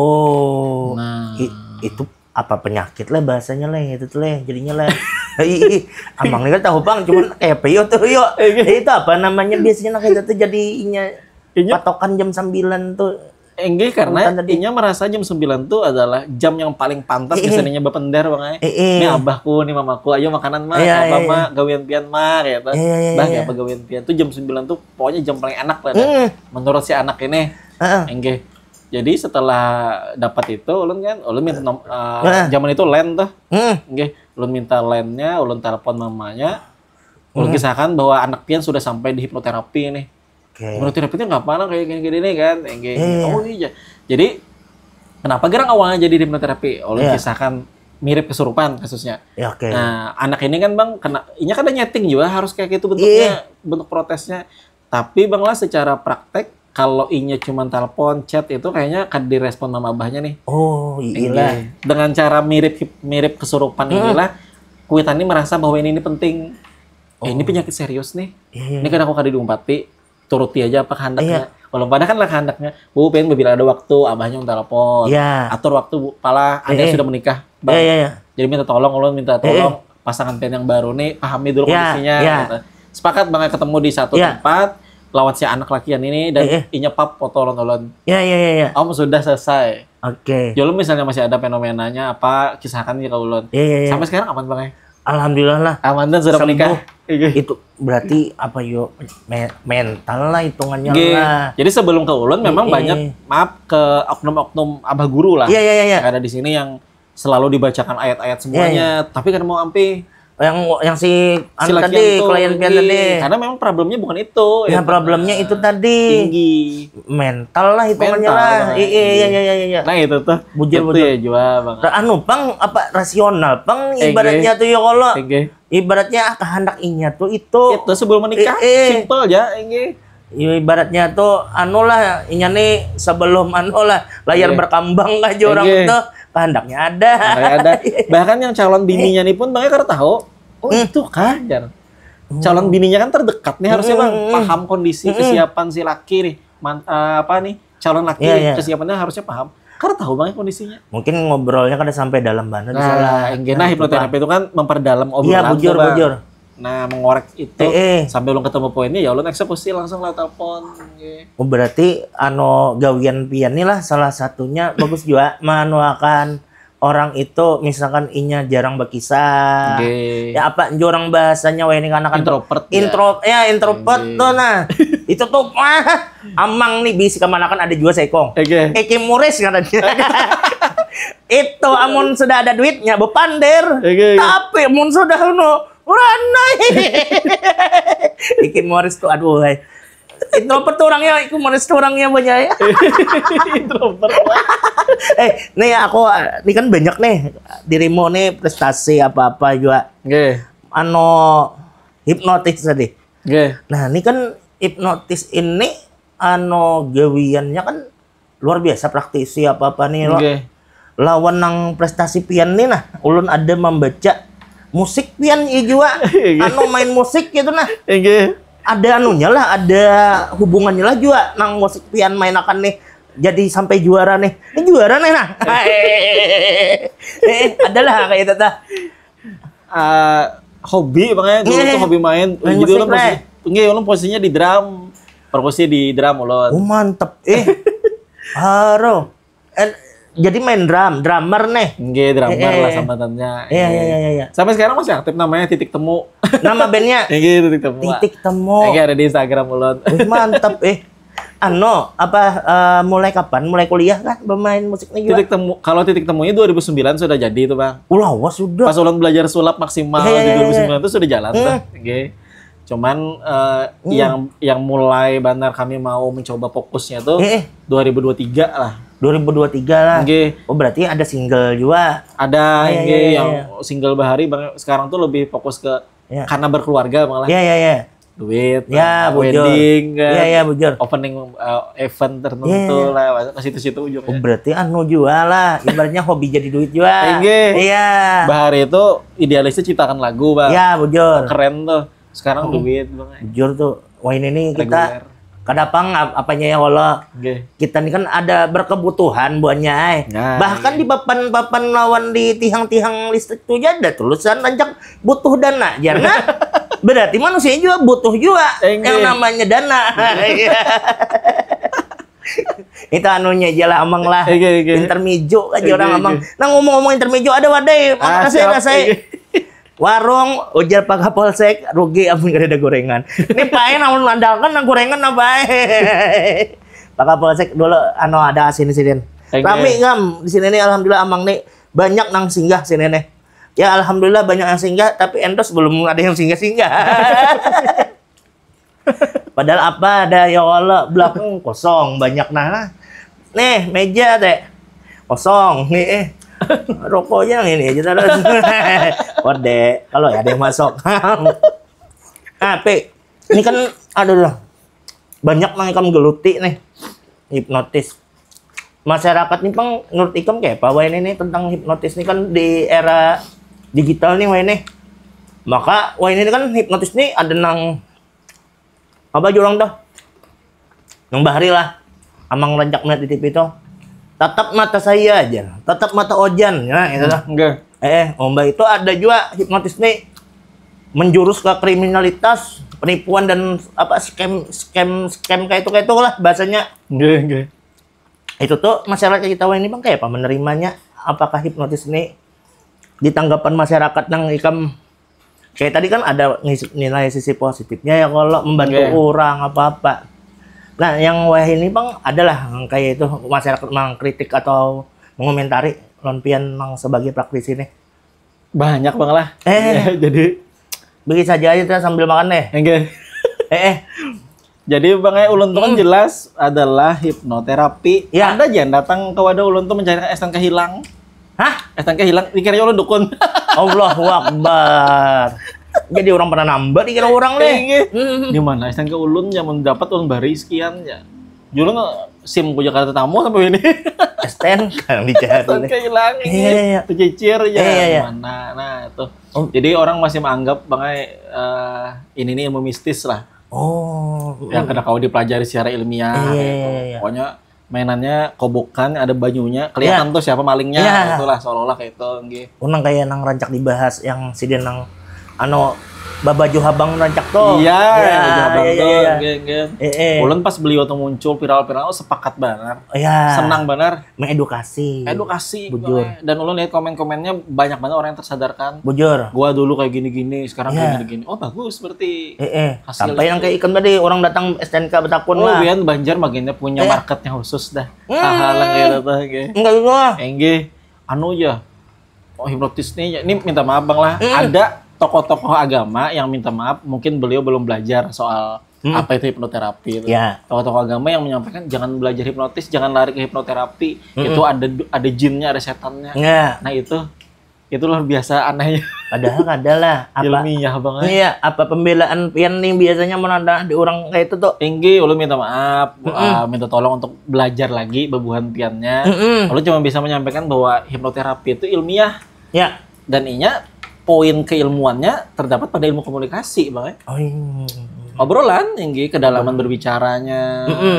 Oh. Nah. I- itu apa penyakit lah bahasanya lah itu tuh lah jadinya lah. Ih, ih, Amang ini kan tahu, Bang, cuman kayak apa yo tuh yo. Eh, gitu. Itu apa namanya biasanya nah kita tuh jadinya Inya- patokan jam sembilan tuh. Enggih, karena Bukan tadi. Inya merasa jam sembilan tuh adalah jam yang paling pantas Eh, eh. biasanya bapender, Bang, eh. Eh, eh. Ini abahku, nih mamaku, ayo makanan mah, Iya, apa iya, mah, gawian pian mah, gitu. Iya, iya, Bah, iya. Apa gawian pian tuh jam sembilan tuh pokoknya jam paling enak lah. Mm. Menurut si anak ini, Heeh. enggih. Jadi setelah dapat itu, ulun kan, ulun minta nom, eh, Heeh. zaman itu line tuh. Mm. Enggih, ulun minta line-nya, ulun telepon mamanya. Ulun Hmm. kisahkan bahwa anak pian sudah sampai di hipnoterapi nih. Oke. Hipnoterapi itu nggak apa kayak gini-gini nih kan. Enggih. Iya, iya. Oh iya. Jadi kenapa gerang awalnya jadi di hipnoterapi? Ulun Iya. Kisahkan mirip kesurupan kasusnya. Ya, oke. Nah, anak ini kan, Bang, kena, inya kan ada nyeting juga harus kayak gitu bentuknya, Iya. Bentuk protesnya. Tapi, Bang lah, secara praktek kalau inya cuma telepon, chat itu kayaknya kada direspon mama abahnya nih. Oh, iyalah. Enggih. Dengan cara mirip mirip kesurupan Hmm. inilah kuitan ini merasa bahwa ini ini penting. Eh, ini Oh. penyakit serius nih. Iya, iya. Ini kadang aku kada diumpati. Turuti aja apa kehendaknya. Iya. Walaupun ada kan lah kehendaknya. Bu, pengen bila ada waktu, abahnya minta telepon. Iya. Atur waktu, Bu, pala ada Eh, eh. Sudah menikah, Bang. Iya, iya, iya. Jadi minta tolong, ulun minta Eh, eh. Tolong pasangan pian yang baru nih, pahami dulu Iya, kondisinya. Iya. Gitu. Sepakat, Bang, ketemu di satu Iya. Tempat lawan si anak lakian ini dan Eh, eh. Inya pap foto ulun-ulun. Iya, iya, iya, iya. Om, sudah selesai. Oke. Jolo misalnya masih ada fenomenanya apa, kisahkan ke ulun. Iya, iya, iya. Sampai sekarang aman, Bang, eh? Alhamdulillah lah. Aman dan sudah Sembuh. Menikah. Iya. Itu berarti apa yo, me- mental lah hitungannya Nggih. Lah. Jadi sebelum ke ulun memang Iya. Banyak, maaf, ke oknum-oknum abah guru lah. Iya, iya, iya, iya. Yang ada di sini yang selalu dibacakan ayat-ayat semuanya, tapi kada mau ampi. Yang yang si Si anu lakian tadi, tuh, klien pian nggih. Tadi. Karena memang problemnya bukan itu. Ya, problemnya itu tadi. Tinggi. Mental lah hitungannya Mental, lah. Bang. Iya, iya, iya, iya, iya. Nah, itu tuh. Bujur, Itu bujur. Ya jua, Bang. Ra- anu pang apa rasional pang Tinggi. ibaratnya tuh ya kalau Tinggi. Ibaratnya kehendak inya tuh itu. Itu sebelum menikah, Eh, eh. Simple aja, tinggi. Ya, ibaratnya tuh anu lah, inya nih sebelum anu lah, layar Iya. Berkambang aja orang Iya. tuh kehendaknya ada. Kayak ada. Bahkan yang calon bininya nih pun bangnya kada tahu. Oh, Hmm. Itu kah, jar. Calon bininya kan terdekat nih, harusnya bang Hmm. paham kondisi Hmm. kesiapan si laki nih. Man, eh, apa nih? Calon laki Iya, iya. Kesiapannya harusnya paham. Kada tahu bang kondisinya. Mungkin ngobrolnya kada sampai dalam banget di Nah, sana. enggak, nah, hipnoterapi itu kan memperdalam Iya, obrolan bujur, tuh, Bang. bujur. Nah, mengorek itu Eh, eh. Sampai ulun ketemu poinnya, ya ulun eksekusi langsung lah telepon. Oke. Oh, berarti ano gawian pian nih lah salah satunya bagus juga manuakan orang itu, misalkan inya jarang berkisah. Oke. Ya apa jua orang bahasanya weh ini kanakan tuh. Introvert, ya. Intro ya introvert Oke. tuh nah. Itu tuh wah, amang nih bisi kemanakan ada juga sekong. Oke. Eki Muris katanya. Itu amun sudah ada duitnya bepander. Oke, oke. Tapi amun sudah no ranai. Iki Morris tuh aduh hai. Introvert tuh orangnya, Iki Morris tuh orangnya banyak ya. Introvert. Eh, nih aku, ini kan banyak nih dirimu nih prestasi apa-apa juga. Oke. Ano hipnotis tadi. Oke. Nah, ini kan hipnotis ini ano gawiannya kan luar biasa praktisi apa-apa nih lo. Oke. Lawan nang prestasi pian nih nah, ulun ada membaca musik pian iya juga. Iya. Anu main musik gitu nah. Oke. Ada anunya lah, ada hubungannya lah juga nang musik pian main akan nih jadi sampai juara nih. Ini juara nih nah. Eh, adalah kayak itu tah. Eh, hobi makanya dulu Iya. Tuh hobi main. Main Jadi musik, ulun posisi, Bre. Enggak, ulun posisinya di drum. Perkusi di drum ulun. Oh, mantep. Eh. Haro. Eh, jadi main drum, drummer nih. Enggak, drummer Eh, lah eh. Sambatannya. Iya, iya, iya, iya, iya. Sampai sekarang masih aktif namanya Titik Temu. Nama bandnya Enggak, Titik Temu. Titik Temu. Enggak, ada di Instagram ulun. Wih, mantep eh. Ano, apa eh, mulai kapan? Mulai kuliah kah bermain musik nih juga? Titik Temu. Kalau Titik Temunya dua ribu sembilan sudah jadi itu, Bang. Ulah, wah, sudah. Pas ulun belajar sulap maksimal Iya, iya, di iya, dua ribu sembilan itu sudah jalan Hmm. tuh. Oke. Cuman eh, Hmm. yang yang mulai benar kami mau mencoba fokusnya tuh Eh, eh. dua ribu dua tiga lah. dua ribu dua tiga lah. Oke. Oh, berarti ada single juga. Ada Iya, yang iya, iya, yang iya. Single bahari, Bang, sekarang tuh lebih fokus ke Iya. Karena berkeluarga, Bang, lah. Iya, iya, iya. Duit, Ya, lah, bujur. Wedding kan. Iya, iya, bujur. Opening eh, event tertentu Iya, iya. Lah, ke situ-situ ujungnya. Oh, berarti anu juga lah. Ibaratnya hobi jadi duit juga. Enggak. Iya. Bahari itu idealisnya ciptakan lagu, Bang. Iya, bujur. Keren tuh. Sekarang duit, Bang. Bujur tuh. Wah, ini nih kita Reguler. kadapang ap- apanya ya Allah. Oke. Kita ini kan ada berkebutuhan buahnya ay. Nah, Bahkan di papan-papan lawan di tiang-tiang listrik tuh aja ada tulisan rancak butuh dana. Jangan. Berarti manusia juga butuh juga Enggak. yang namanya dana. Iya. Itu anunya aja lah amang lah. Oke, oke. Intermijo aja Oke, orang oke. Amang. Nah ngomong-ngomong intermijo ada wadai. Ah, Makasih siap. rasai. Oke. Warung ujar Pak Kapolsek rugi amun kada ada gorengan. Ini pae namun andalkan nang gorengan apa eh. Pak Kapolsek dulu anu ada asin sidin. Oke. Rami ngam di sini nih alhamdulillah amang nih banyak nang singgah sini nih. Ya alhamdulillah banyak yang singgah tapi endos belum ada yang singgah-singgah. Padahal apa ada ya Allah belakang kosong banyak nah. Nih meja teh kosong nih eh. Rokoknya yang ini aja terus. Kode kalau ya ada yang masuk. Nah, Pi, ini kan aduh lah. Banyak nang ikam geluti nih. Hipnotis. Masyarakat nih pang menurut ikam kayak apa wah ini nih tentang hipnotis nih kan di era digital nih wah ini. Maka wah ini kan hipnotis nih ada nang apa aja orang tuh nang bahari lah amang rancak melihat di T V tuh tatap mata saya aja tatap mata ojan ya itu tuh Enggak. eh omba itu ada juga hipnotis nih menjurus ke kriminalitas penipuan dan apa scam scam scam kayak itu kayak itu lah bahasanya Enggak, enggak. Itu tuh masyarakat kita ini bang kayak apa menerimanya apakah hipnotis ini di tanggapan masyarakat nang ikam kayak tadi kan ada ngisi- nilai sisi positifnya ya kalau membantu Iya. orang apa-apa. Nah, yang wah ini bang adalah yang kayak itu masyarakat mengkritik atau mengomentari lompian yang sebagai praktisi nih. Banyak bang lah. Eh. Iya, jadi Bagi saja aja kita sambil makan deh. enggak. Eh, eh. Jadi bang ya ulun tuh kan jelas adalah hipnoterapi. Ya. Ada aja yang datang ke wadah ulun tuh mencari S T N K hilang. Hah? S T N K hilang, dikiranya ulun dukun. Allahu Akbar. Jadi orang pernah nambah dikira orang deh. Di mana S T N K ulun ya, mun dapat ulun bari sekian ya. Julun SIM ku Jakarta Tamu sampai ini. S T N K yang dicari. Kan kehilangan. Iya, iya. Tercicir ya. Iya, iya. Mana? Nah, itu. Oh. Jadi orang masih menganggap bangai eh, ini nih ilmu mistis lah. Oh. Yang kada kau dipelajari secara ilmiah. Iya, Gitu. Iya, iya. Pokoknya mainannya kobokan, ada banyunya, kelihatan tuh siapa malingnya. Iya. Itulah seolah-olah kayak itu. Nggih. Unang kayak nang rancak dibahas yang sidin nang anu babaju habang rancak tuh. Iya, Iya, baju habang iya, tuh. iya. Nggih, nggih. Eh, eh. Ulun pas beli waktu muncul viral-viral, oh, sepakat benar. Iya. Senang benar. Mengedukasi. Edukasi. Bujur. Dan ulun lihat komen-komennya banyak banget orang yang tersadarkan. Bujur. Gua dulu kayak gini-gini, sekarang Iya. kayak gini-gini. Oh, bagus berarti. Eh, eh. Hasilnya Sampai yang kayak ikan tadi orang datang S T N K betakun Oh, lah. Bian Banjar bagiannya punya Iya. marketnya khusus dah. Hal-hal yang kayak gitu. Nggih. Enggak juga. Enggih, anu ya. Oh, hipnotis nih, ini minta maaf bang lah. Ada tokoh-tokoh agama yang minta maaf, mungkin beliau belum belajar soal apa itu hipnoterapi itu. Ya. Tokoh-tokoh agama yang menyampaikan jangan belajar hipnotis, jangan lari ke hipnoterapi. Itu ada ada jinnya, ada setannya. Enggak. Nah itu, itu luar biasa anehnya. Padahal ada lah apa Ilmiah banget. Iya, apa pembelaan pian nih biasanya mun ada di orang kayak itu tuh. Tinggi, ulun minta maaf, uh, minta tolong untuk belajar lagi bebuhan piannya. Mm-mm. Ulun cuma bisa menyampaikan bahwa hipnoterapi itu ilmiah Ya. dan inya poin keilmuannya terdapat pada ilmu komunikasi, bang. Oh iya. Obrolan tinggi, kedalaman berbicaranya, Mm-mm.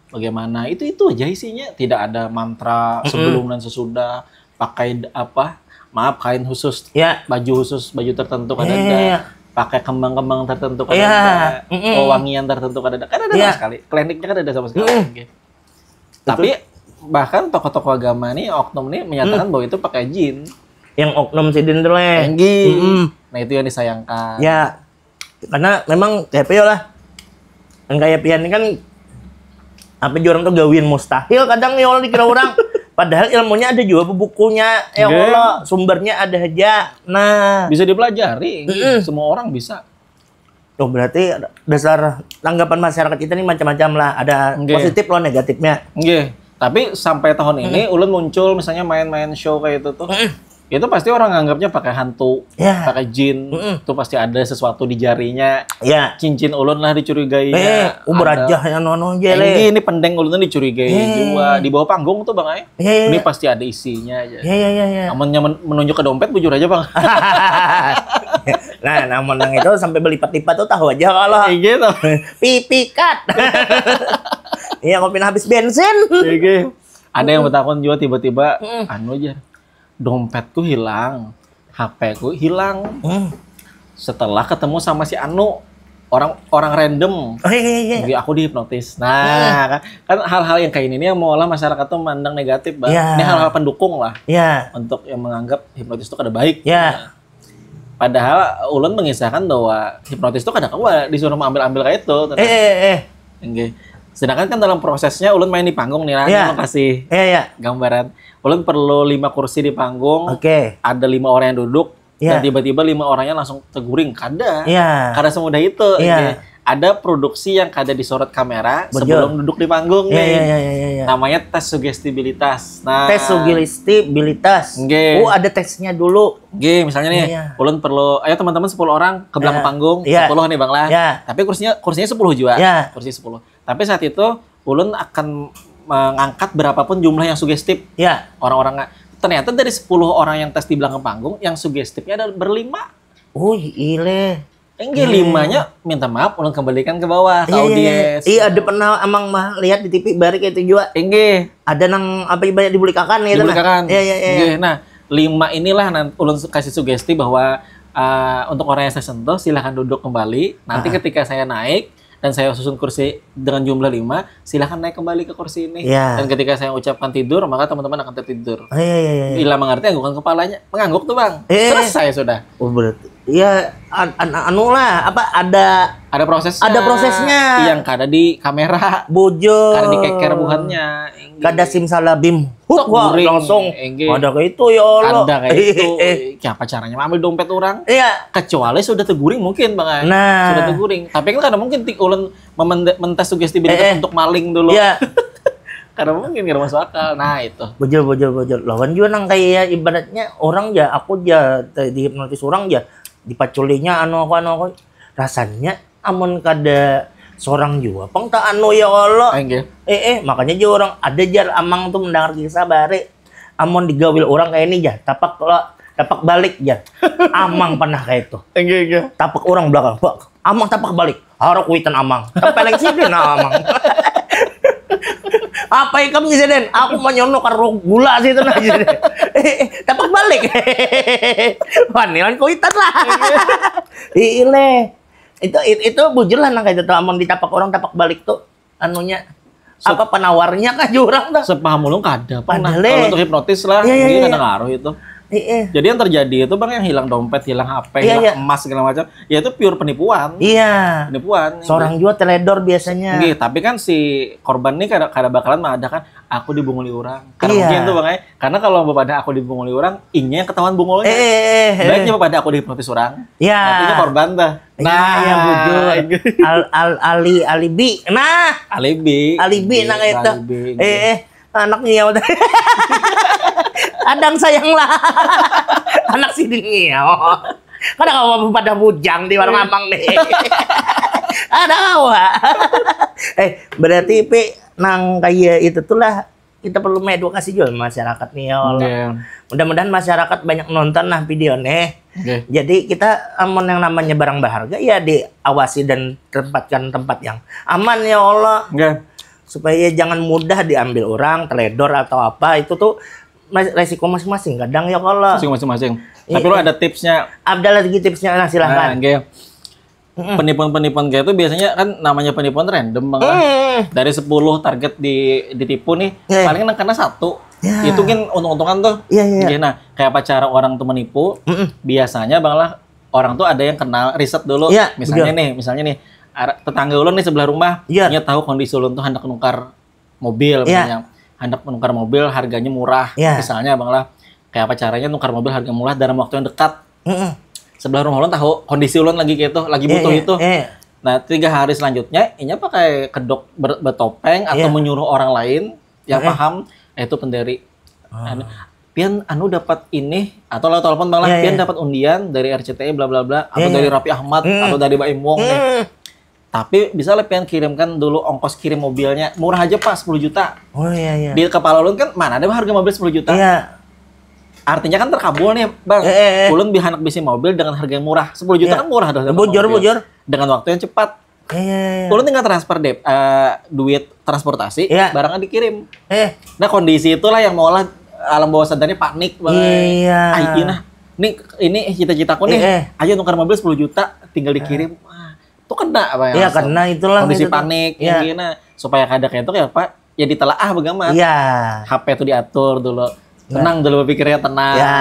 bagaimana, itu itu aja isinya. Tidak ada mantra sebelum dan sesudah. Pakai d- apa? Maaf, kain khusus, Ya. baju khusus, baju tertentu kada Iya, ada. Iya. Pakai kembang-kembang tertentu kada Iya. ada. Mm-mm. Wewangian tertentu kada ada. Kada ada Iya. sama sekali. Kliniknya kada ada sama sekali. Mm-mm. Oke. Tapi bahkan tokoh-tokoh agama nih, oknum nih menyatakan bahwa itu pakai jin. Yang oknum sidin tuh leh. Tinggi. Mm-mm. Nah, itu yang disayangkan. Ya. Karena memang kayak apa ya lah. Yang kayak pian ini kan apa juga orang tuh gawian mustahil kadang ya Allah dikira orang. Padahal ilmunya ada juga bukunya ya Nggih. Allah, sumbernya ada aja. Nah, Bisa dipelajari, semua orang bisa. Tuh berarti dasar tanggapan masyarakat kita ini macam-macam lah. Ada Nggih. Positif loh negatifnya. Nggih. Tapi sampai tahun ini ulun muncul misalnya main-main show kayak itu tuh. Itu pasti orang nganggapnya pakai hantu, Ya. pakai jin. Itu pasti ada sesuatu di jarinya. Ya. Cincin ulun lah dicurigai. Eh, uber aja ya nono aja Ini, leh. Ini pendeng ulun tuh dicurigai juga. Di bawah panggung tuh bang ay. Iya, iya, Ini iya. Pasti ada isinya aja. Ya ya ya ya. Amunnya men- menunjuk ke dompet bujur aja bang. Nah, namun yang itu sampai berlipat-lipat tuh tahu aja kalau Kayak gitu. Pipikat. Iya, kopi habis bensin. Kayak gitu. Ada yang bertakon juga tiba-tiba anu aja. Dompetku hilang, H P ku hilang. Hmm. Setelah ketemu sama si Anu, orang orang random. Oh iya iya iya. Jadi aku dihipnotis. Nah, kan, kan hal-hal yang kayak ini nih yang mau lah masyarakat tuh mandang negatif, bang. Iya. Ini hal-hal pendukung lah Iya. Untuk yang menganggap hipnotis itu kada baik. Ya. Padahal ulun mengisahkan bahwa hipnotis itu kada kawa disuruh ambil-ambil kayak itu. Eh eh eh. Nggih. Sedangkan kan dalam prosesnya ulun main di panggung nih, nah, Iya. Ulun kasih Iya iya. gambaran. Ulun perlu lima kursi di panggung. Oke. Ada lima orang yang duduk. Dan Iya. Tiba-tiba lima orangnya langsung teguring. Kada. Iya. Kada semudah itu. Iya. Nggih. Ada produksi yang kada disorot kamera Betul. Sebelum duduk di panggung Iya nih. iya iya iya. Iya. Namanya tes sugestibilitas. Nah, Tes sugestibilitas. Nggih. Oh, ada tesnya dulu. Nggih, misalnya nih, Iya. Ulun perlu, ayo teman-teman sepuluh orang ke belakang Iya. panggung, Iya. sepuluh nih bang lah. Iya. Tapi kursinya kursinya sepuluh juga. Iya. Kursi sepuluh. Tapi saat itu Ulun akan mengangkat berapapun jumlah yang sugestif. Ya. Orang-orang ternyata dari sepuluh orang yang tes di belakang panggung, yang sugestifnya ada berlima. Oh, ile. Enggih, limanya minta maaf, ulun kembalikan ke bawah, ke audiens. Iya, ada pernah amang mah lihat di T V bari kayak itu juga. Enggih. Ada nang apa ibarat dibulikakan gitu nah. Dibulikakan. Iya, iya, iya. Enggih, nah, lima inilah nanti ulun kasih sugesti bahwa uh, untuk orang yang saya sentuh silahkan duduk kembali. Nanti ketika saya naik dan saya susun kursi dengan jumlah lima, silahkan naik kembali ke kursi ini. Iya. Dan ketika saya ucapkan tidur, maka teman-teman akan tertidur. Oh, iya iya iya. Bila mengerti, anggukan kepalanya, mengangguk tuh bang. Iya. Selesai sudah. Oh, berarti ya an- an- anu lah apa ada Ada prosesnya. Ada prosesnya. Yang kada di kamera. Bujur. Kada dikeker buhannya. Kada simsalabim. Huk, Tok wah, guring. Langsung. Enggih. Ada kayak itu ya Allah. Ada kayak itu. Eh, Siapa caranya ambil dompet orang? Iya. Kecuali sudah teguring mungkin bang. Nah. Sudah teguring. Tapi kan kada mungkin ti- ulun memende- mentes sugestibilitas Eh, eh. Untuk maling dulu. Iya. Karena mungkin kada masuk akal. Nah itu. Bujur, bujur, bujur. Lawan juga nang kayak ibaratnya orang ya, aku ya di hipnotis orang ya. dipaculinya anu aku, anu aku. Rasanya amun kada sorang jua pang tak anu ya Allah. Inggih. Eh, eh, makanya jua orang ada jar amang tuh mendengar kisah bare. Amun digawil orang kayak ini jar, tapak lo, tapak balik jar. Amang pernah kayak itu. Inggih, inggih. Tapak orang belakang, bak. Amang tapak balik. Harap kuitan amang. Tapi paling sih nah amang. Apa ikam sih Den? Aku mau nyono karo gula sih itu nah. Eh, eh, tapak balik. Wanilan kuitan lah. Iya leh. Itu, itu, itu bujur lah nang kayak itu tuh. Amun ditapak orang tapak balik tuh anunya. Apa penawarnya kah jurang tuh? Sepaham ulun kada pernah. Padahal, eh. Kalau untuk hipnotis lah, iya, iya, iya, kada ngaruh itu. Iya. Jadi yang terjadi itu bang yang hilang dompet, hilang H P, iya, hilang, iya, emas segala macam, ya itu pure penipuan. Iya. Penipuan. Seorang juga teledor biasanya. Nggih, tapi kan si korban nih kada, kada bakalan mengadakan aku dibunguli orang. Karena iya, mungkin tuh bang, eh. Karena kalau pada aku dibunguli orang, inya yang ketahuan bungulnya. Eh, eh, eh, eh. Baiknya pada aku dihipnotis orang. Ya. Artinya korban tuh. Nah, iya, bujur. Al, al, ali, alibi. Nah. Alibi. Alibi, nah, kayak itu. Alibi, eh, eh, anak ngiau. Adang sayang lah. Anak sidin ngiau. Kada kawa pada bujang di warung amang nih. Ada kawa. Eh, berarti Pi nang kaya itu tuh lah kita perlu mengedukasi juga masyarakat nih ya Allah. Iya. Mudah-mudahan masyarakat banyak nonton lah video nih. Oke. Jadi kita amun yang namanya barang berharga ya diawasi dan tempatkan tempat yang aman ya Allah. Oke. Supaya jangan mudah diambil orang, teledor atau apa itu tuh mas- resiko masing-masing kadang ya Allah. Resiko masing-masing. Iya. Tapi lo ada tipsnya? Ada lagi tipsnya, nah silahkan. Nah, oke. Mm-mm. Penipuan-penipuan kayak itu biasanya kan namanya penipuan random bang lah. Mm. Dari sepuluh target di, ditipu nih, iya, paling nang kena satu. Ya. Itu kan untung-untungan tuh. Iya, iya, iya. Oke, nah, kayak apa cara orang tuh menipu? Mm-mm. Biasanya bang lah orang tuh ada yang kenal riset dulu. Iya, misalnya betul. Nih, misalnya nih, ara- tetangga ulun nih sebelah rumah, iya, nya tahu kondisi ulun tuh hendak nukar mobil, iya, misalnya. Hendak menukar mobil harganya murah, iya, misalnya bang lah. Kayak apa caranya nukar mobil harga murah dalam waktu yang dekat? Mm-mm. Sebelah rumah ulun tahu kondisi ulun lagi kayak itu, lagi, iya, butuh, iya, itu. Iya. Nah, tiga hari selanjutnya, inya pakai kedok ber- bertopeng atau, iya, menyuruh orang lain yang, iya, paham, eh, itu penderi. Ah. Anu, pian anu dapat ini atau lewat telepon bang lah, iya, pian, iya, dapat undian dari R C T I bla bla bla atau, iya, iya, dari Raffi Ahmad, hmm, atau dari Baim Wong nih. Hmm. Tapi bisa lah pian kirimkan dulu ongkos kirim mobilnya, murah aja pak, sepuluh juta. Oh iya, iya. Di kepala ulun kan mana ada harga mobil sepuluh juta. Iya. Artinya kan terkabul nih bang. Eh, eh, eh. Ulun bi- handak bisi mobil dengan harga yang murah, sepuluh juta, iya, kan murah dah dapat mobil. Bujur, bujur. Dengan waktu yang cepat. Iya, iya, iya. Ulun tinggal transfer deh, eh, duit transportasi, iya, barangnya dikirim. Eh. Nah kondisi itulah yang maulah alam bawah sadarnya panik bang. Iya. Ah, iya nah. Ini, ini cita-citaku nih. Eh, eh. Ayo nukar mobil sepuluh juta, tinggal dikirim. Ah. Wah, itu kena apa ya? Iya, kena itulah. Kondisi itu tuh, panik, iya, yang gini. Supaya kada kayak itu kayak apa? Ya ditelaah bagaimana? Iya. H P tuh diatur dulu. Iya. Tenang dulu berpikirnya, tenang. Iya.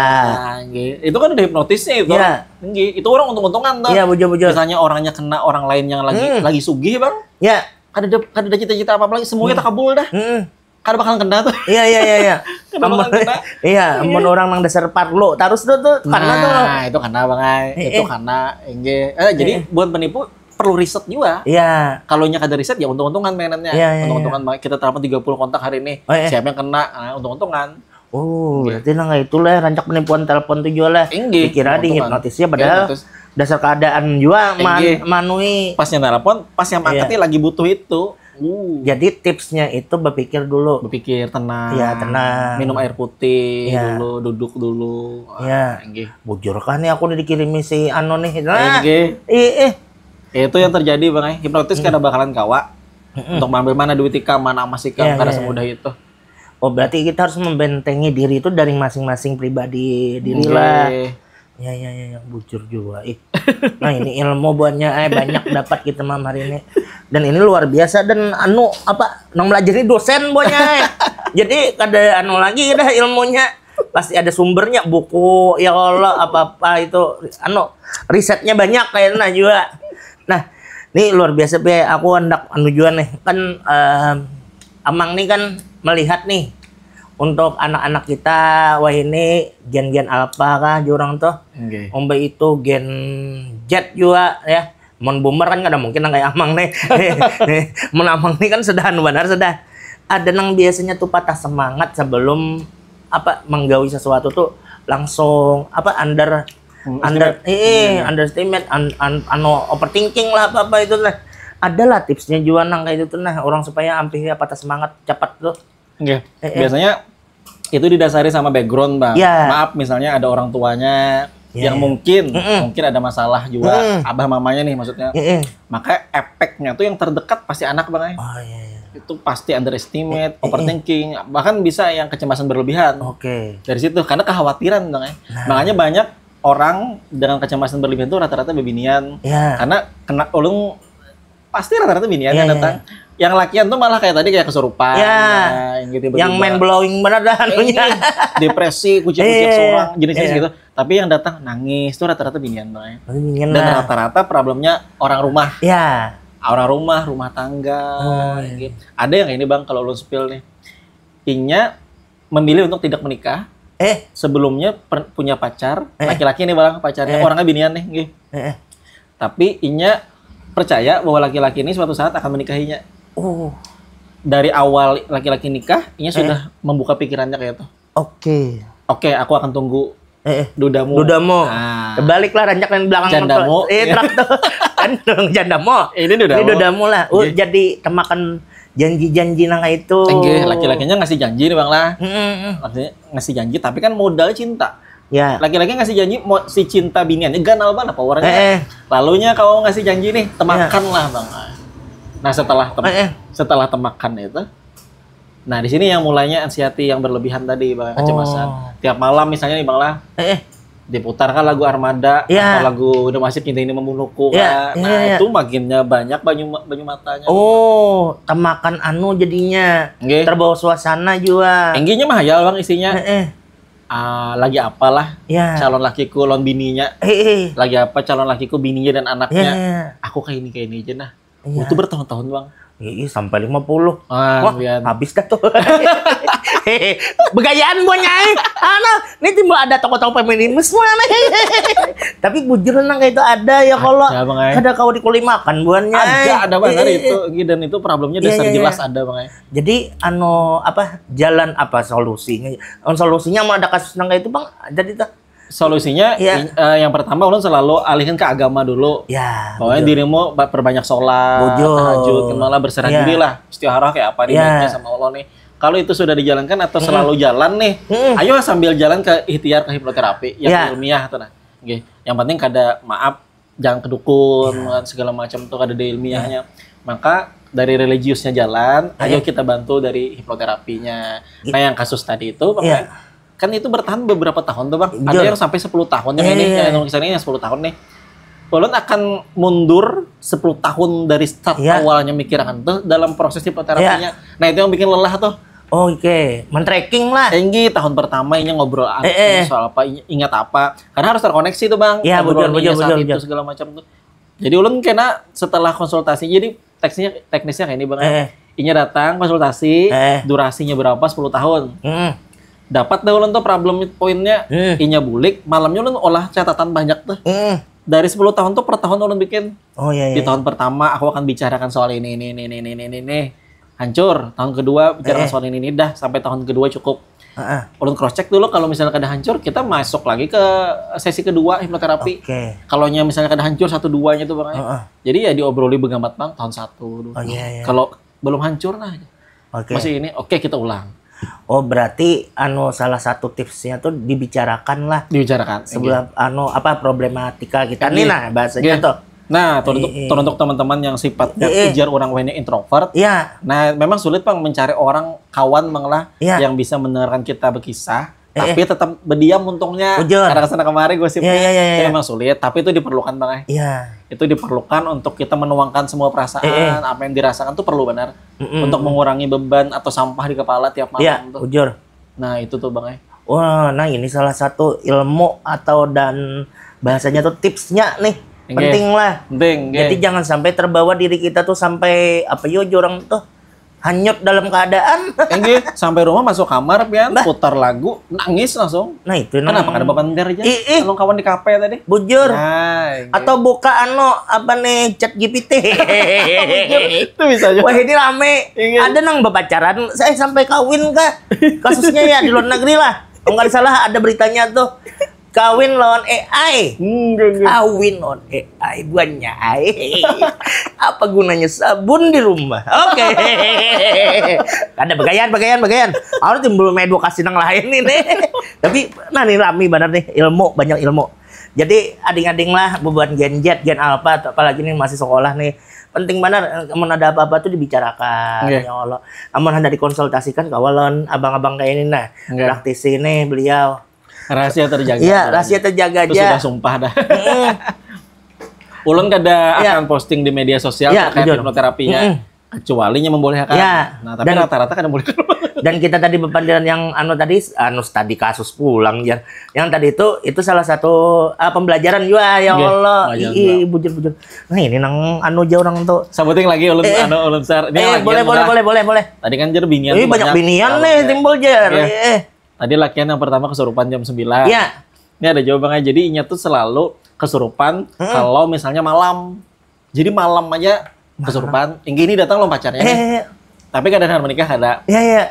Nggih. Itu kan udah hipnotisnya itu. Iya. Nggih. Itu orang untung-untungan tuh. Iya, bujur, bujur. Misalnya orangnya kena orang lain yang lagi, hmm, lagi sugih bang. Iya. Kada ada, kada ada cita-cita apa-apa lagi, semuanya, iya, terkabul dah. Hmm. Kada bakalan kena tuh. Iya, iya, iya, iya. Kada bakalan kena. Iya, amun orang nang dasar parlo terus tuh, tuh kena tuh. Nah, itu kena bang ai. Eh, itu eh, kena, enggak. Eh, jadi, eh, buat penipu perlu riset juga. Iya. Kalau nya kada riset ya untung-untungan mainannya. Iya, iya, untung-untungan iya. Kita telepon tiga puluh kontak hari ini. Oh, iya. Siapa yang kena? Nah, untung-untungan. Oh, iya. Berarti nang itulah rancak penipuan telepon tuh juga lah. Inggih. Dikira dihipnotisnya padahal dasar keadaan juga man, inggih. Manui. Pas yang telepon, pas yang angkat, iya, nih lagi butuh itu. Uh. Jadi tipsnya itu berpikir dulu. Berpikir tenang. Iya, tenang. Minum air putih, iya, dulu, duduk dulu. Iya. Ah, inggih. Bujur kah nih aku udah dikirimi si Ano nih? Nah, inggih. Ih, ih. Itu yang terjadi bang, eh. Hipnotis hmm. Kada bakalan kawa. Hmm. Untuk mengambil mana duit ikam, mana emas ikam, iya, kada iya, semudah itu. Oh, berarti kita harus membentengi diri itu dari masing-masing pribadi diri lah. Nggih. Ya, ya, ya, ya, bujur juga. Ih. Nah, ini ilmu buatnya, eh, banyak dapat kita malam hari ini. Dan ini luar biasa dan anu apa nang melajari dosen buatnya, eh. Jadi kada anu lagi dah ilmunya. Pasti ada sumbernya, buku, ya Allah, apa-apa itu, anu, risetnya banyak kayaknya juga. Nah, ini luar biasa, Pe. Aku hendak anu juga nih. Kan, em, Amang nih kan melihat nih, untuk anak-anak kita, wah ini gen-gen alpha kah, jurang tuh. Nggih. Umba itu gen Z juga, ya. Mun boomer kan kada mungkin nang kayak Amang nih. Mun Amang nih kan sudah anu banar, sudah. Ada nang biasanya tuh patah semangat sebelum, apa, menggawi sesuatu tuh langsung, apa, under Under, eh, underestimate, un, un, anu, overthinking lah apa-apa itu lah. Ada lah tipsnya juga nang kayak itu tuh nah, orang supaya ampih patah semangat cepat tuh. Oke. Biasanya itu didasari sama background, Bang. Ya. Maaf, misalnya ada orang tuanya yang mungkin mungkin ada masalah juga, abah mamanya nih maksudnya. Maka efeknya tuh yang terdekat pasti anak, Bang. Oh iya, iya. Itu pasti underestimate, overthinking, bahkan bisa yang kecemasan berlebihan. Oke. Dari situ karena kekhawatiran, Bang. Makanya banyak orang dengan kecemasan berlebihan tuh rata-rata bebinian. Ya. Karena kena ulung pasti rata-rata binian Iya, yang iya, datang. Yang lakian tuh malah kayak tadi kayak kesurupan, Ya. nah, yang gitu Yang mind blowing bener dah anunya. Depresi, kuciak-kuciak Iya, seorang, jenis-jenis iya. Gitu. Tapi yang datang nangis tuh rata-rata binian, Bang. Binian Dan lah. Rata-rata problemnya orang rumah. Ya. Orang rumah, rumah tangga. Oh, iya. Gitu. Ada yang ini, Bang, kalau ulun spill nih. Inya memilih untuk tidak menikah. Eh, Sebelumnya per- punya pacar, laki-laki nih, Bang, pacarnya Eh. Orangnya binian nih, nggih. eh, eh. Tapi inya percaya bahwa laki-laki ini suatu saat akan menikahinya. Oh, Dari awal laki-laki nikah, inya sudah membuka pikirannya kayak itu. oke. Oke, aku akan tunggu Eh, eh. dudamu. Dudamu. Ah. Kebalik lah rancak yang belakang Jandamu. Eh, truk tuh. Kan jandamu. Ini dudamu. Ini dudamu lah. Uh, jadi temakan janji-janji nang kayak itu. Enggih, laki-lakinya ngasih janji nih, Bang lah. Mm-mm. Maksudnya ngasih janji, tapi kan modal cinta. Ya. Laki-laki ngasih janji, mau si cinta biniannya ganal banget apa orangnya. Eh, eh. Lalunya kau ngasih janji nih, temakan lah, Bang. Nah, setelah tem- Eh, eh. setelah temakan itu, nah, di sini yang mulainya anxiety yang berlebihan tadi, Bang, kecemasan. Oh. Tiap malam misalnya nih, Bang lah, Eh, eh. diputar kan lagu Armada Ya. atau lagu Udah Masih Cinta Ini Memunuhku Ya, kan. ya, Nah, ya. Itu makinnya banyak banyu banyu matanya. Oh, temakan anu jadinya. Nggih. Terbawa suasana juga. Enggihnya mah hayal, Bang, isinya. Eh, eh. Ah, lagi apalah Ya. calon lakiku lawan bininya. Eh, eh. Lagi apa calon lakiku bininya dan anaknya. Ya, ya. Aku kayak ini kayak ini aja nah. Iya. Itu bertahun-tahun, Bang. Ih, sampai lima puluh. Ah, Wah, lihat. Habis dah tuh. Begayaan buahnya. Anu, ini timbul ada tokoh-tokoh feminis mana. Tapi bujur nang kayak itu ada ya kalau Ada, Bang, ai. Kada kau dikulimakan buahnya. Ada, ada, Bang, hari itu. Nggih, dan itu problemnya Iya, dasar iya, iya. Jelas ada, Bang, ai. Jadi anu apa jalan apa solusinya? Anu, solusinya mau ada kasus nang kayak itu, Bang. Jadi tuh Solusinya Iya. i- eh, yang pertama ulun selalu alihin ke agama dulu. Ya, Pokoknya dirimu ba- perbanyak sholat, Bujur. Tahajud, malah berserah Iya. diri lah, istikharah kayak apa Iya. niatnya sama Allah nih. Kalau itu sudah dijalankan atau selalu jalan nih, Mm-mm. Ayo sambil jalan ke ikhtiar ke hipnoterapi, yang Iya. ilmiah tuh nah. Oke. Yang penting kada maaf, jangan ke dukun, kan, segala macam tuh kada ada ilmiahnya. Maka dari religiusnya jalan, ayo kita bantu dari hipnoterapinya. Nah, yang kasus tadi itu, Bang, Iya. Kan itu bertahan beberapa tahun tuh, Bang. Ada Jujur. Yang sampai sepuluh tahun yang Iya, ini, iya, yang iya. Indonesia ini sepuluh tahun nih. Ulun akan mundur sepuluh tahun dari start Iya. Awalnya mikiran tuh dalam proses hipnoterapinya. Nah, itu yang bikin lelah tuh. Oke, men-tracking lah. Enggi tahun pertama ini ngobrol apa, Eh, eh. Soal apa, ini ingat apa. Karena harus terkoneksi tuh, Bang. Iya, Obrolan betul, betul, ini saat betul, itu betul. Segala macam tuh. Jadi ulun kena setelah konsultasi, jadi teknisnya teknisnya kayak ini, Bang. Eh. Inya datang konsultasi, Eh. Durasinya berapa, sepuluh tahun. Hmm. Dapat dah ulun tuh problem poinnya, Hmm. Inya bulik, malamnya ulun olah catatan banyak tuh. Hmm. Dari sepuluh tahun tuh per tahun ulun bikin. Oh iya, iya. Di tahun pertama aku akan bicarakan soal ini, ini, ini, ini, ini, ini, ini. Hancur. Tahun kedua bicarakan Eh. Soal ini, ini dah sampai tahun kedua cukup. Heeh. Ulun cross check dulu, kalau misalnya kada hancur, kita masuk lagi ke sesi kedua hipnoterapi. Oke. Kalau nya misalnya kada hancur satu duanya tuh, Bang. Heeh. Jadi ya diobroli begamat, Bang, tahun satu dulu. Oh, iya, iya. Kalau belum hancur lah. Oke. Masih ini, oke, kita ulang. Oh, berarti anu salah satu tipsnya tuh dibicarakan lah. Dibicarakan. Sebelum anu apa problematika kita nih Iya. nah bahasanya Iya. tuh. Nah, teruntuk Iya. teruntuk teman-teman yang sifatnya Iya. Ujar orang wene introvert. Ya, Nah, memang sulit, Bang, mencari orang kawan, Bang, lah, Iya. Yang bisa mendengarkan kita berkisah, Iya. Tapi tetap berdiam untungnya. Bujur. Karena kesana kemari gosipnya. Iya, iya, iya, Itu iya. Memang sulit, tapi itu diperlukan, Bang, eh. Iya. Itu diperlukan untuk kita menuangkan semua perasaan, Iya, iya. Apa yang dirasakan tuh perlu benar Mm-mm. Untuk mengurangi beban atau sampah di kepala tiap Iya, malam tuh. Bujur. Nah, itu tuh, Bang, eh. Wah, nah ini salah satu ilmu atau dan bahasanya tuh tipsnya nih. Oke. Penting lah. Penting, oke. Jadi jangan sampai terbawa diri kita tuh sampai apa yo jorang tuh hanyut dalam keadaan. Enggih, sampai rumah masuk kamar pian, Bah. Putar lagu, nangis langsung. Nah itu Kenapa nang- kada bapander aja? Ih, ih. Tolong kawan di kafe tadi. Bujur. Nah, enggih. Atau buka anu apa nih chat G P T. Itu bisa aja. Wah ini rame. Iya. Ada nang berpacaran, saya sampai kawin kah? Kasusnya ya di luar negeri lah. Kalau nggak salah ada beritanya tuh. Kawin lawan A I. Enggak, enggak. Kawin lawan A I buannya ai. Apa gunanya sabun di rumah? Oke. Kada bagayan, bagayan, bagayan. Harus timbul edukasi nang lain ini. Tapi nah, ini rami banget nih, ilmu, banyak ilmu. Jadi ading-ading lah, bubuhan Gen Z, Gen Alpha, apalagi nih masih sekolah nih. Penting banget, amun ada apa-apa tuh dibicarakan, ya Allah. Amun hendak dikonsultasikan, kawa lawan abang-abang kayak ini nah. Praktisi nih beliau. Rahasia terjaga. Iya, rahasia terjaga aja. Itu sudah sumpah dah. Ulun kada akan posting di media sosial terkait hipnoterapinya. Kecuali nya membolehkan. Ya, nah, tapi rata-rata kada boleh. Dan kita tadi bepandiran yang anu tadi, anu tadi kasus pulang, Jar. Yang tadi itu, itu salah satu uh, pembelajaran juga, ya Allah. Iya, bujur-bujur. Nah, ini nang anu aja orang tuh. Sabuting lagi ulun, eh, anu, ulun share. Ini eh, boleh, boleh, boleh, boleh, boleh. Tadi kan, Jar, binian. Ini banyak binian nih timbul, Jar. Eh. Tadi lakian yang pertama kesurupan jam sembilan. Ya. Ini ada jawabannya. Jadi inya tuh selalu kesurupan kalau misalnya malam. Jadi malam aja kesurupan. Yang gini datang loh pacarnya. Eh, iya, iya. Tapi kadang menikah ada. Iya, iya.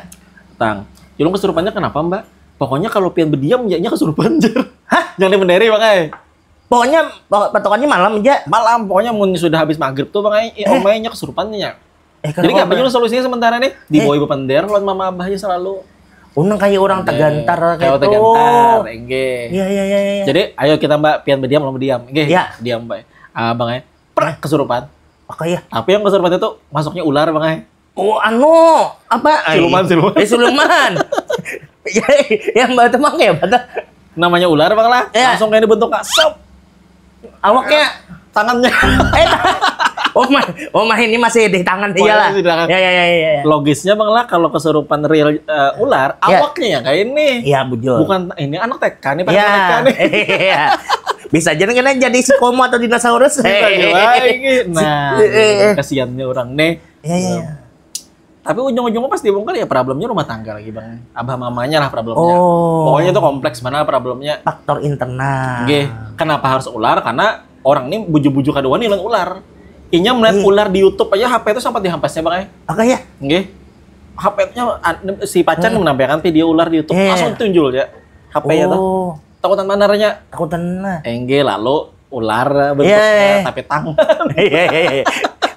Tang. Julung kesurupannya kenapa, Mbak? Pokoknya kalau pian berdiam, ya, nya kesurupan, Jar. Hah? Jangan dipenderi, Bang, eh. Pokoknya patokannya malam aja. Malam, pokoknya mun sudah habis maghrib tuh, Bang, eh, omainya kesurupannya. Eh, jadi nggak apa solusinya sementara nih? Dibawa ibu pender lawan mama abahnya selalu. Unang kayak orang tegantar kayak tegantar, enggak. Iya, iya, iya, iya. Jadi ayo kita, Mbak, pian berdiam, lawan berdiam. Enggak, diam, Mbak. Ah, Bang, eh. Prak, kesurupan. Oke ya. Tapi yang kesurupan itu masuknya ular, Bang, eh. Oh, anu, apa? Siluman, siluman. Eh, siluman. Ya, yang batu mang ya, batu. Namanya ular, Bang, lah. Ya. Langsung kayak dibentuk, Kak. Sop. Awaknya. Tangannya. Eh, oh, mah, oh, mah ini masih di tangan dia lah. Masih di tangan. Ya, ya, ya, ya, ya. Logisnya, Bang, lah, kalau kesurupan real uh, ular, awaknya ya kayak ini. Iya, bujur. Bukan ini anak T K nih, pada T K nih. Iya. Bisa aja nih jadi si Komo atau dinosaurus. Bisa aja lah ini. Nah, kasihannya orang nih. Iya, iya. Tapi ujung-ujungnya pas dibongkar ya problemnya rumah tangga lagi, Bang. Abah mamanya lah problemnya. Oh. Pokoknya itu kompleks mana problemnya. Faktor internal. Nggih, kenapa harus ular? Karena orang ini buju-buju kada wani lawan ular. Inya melihat ular di YouTube aja, H P itu sempat dihampasnya, Bang, ya. Oke ya. Nggih. H P-nya si pacar menampilkan video ular di YouTube, langsung tunjul ya H P-nya tuh. Oh. Takutan mana ranya? Takutan lah. Enggih, lalu ular bentuknya tapi tangan.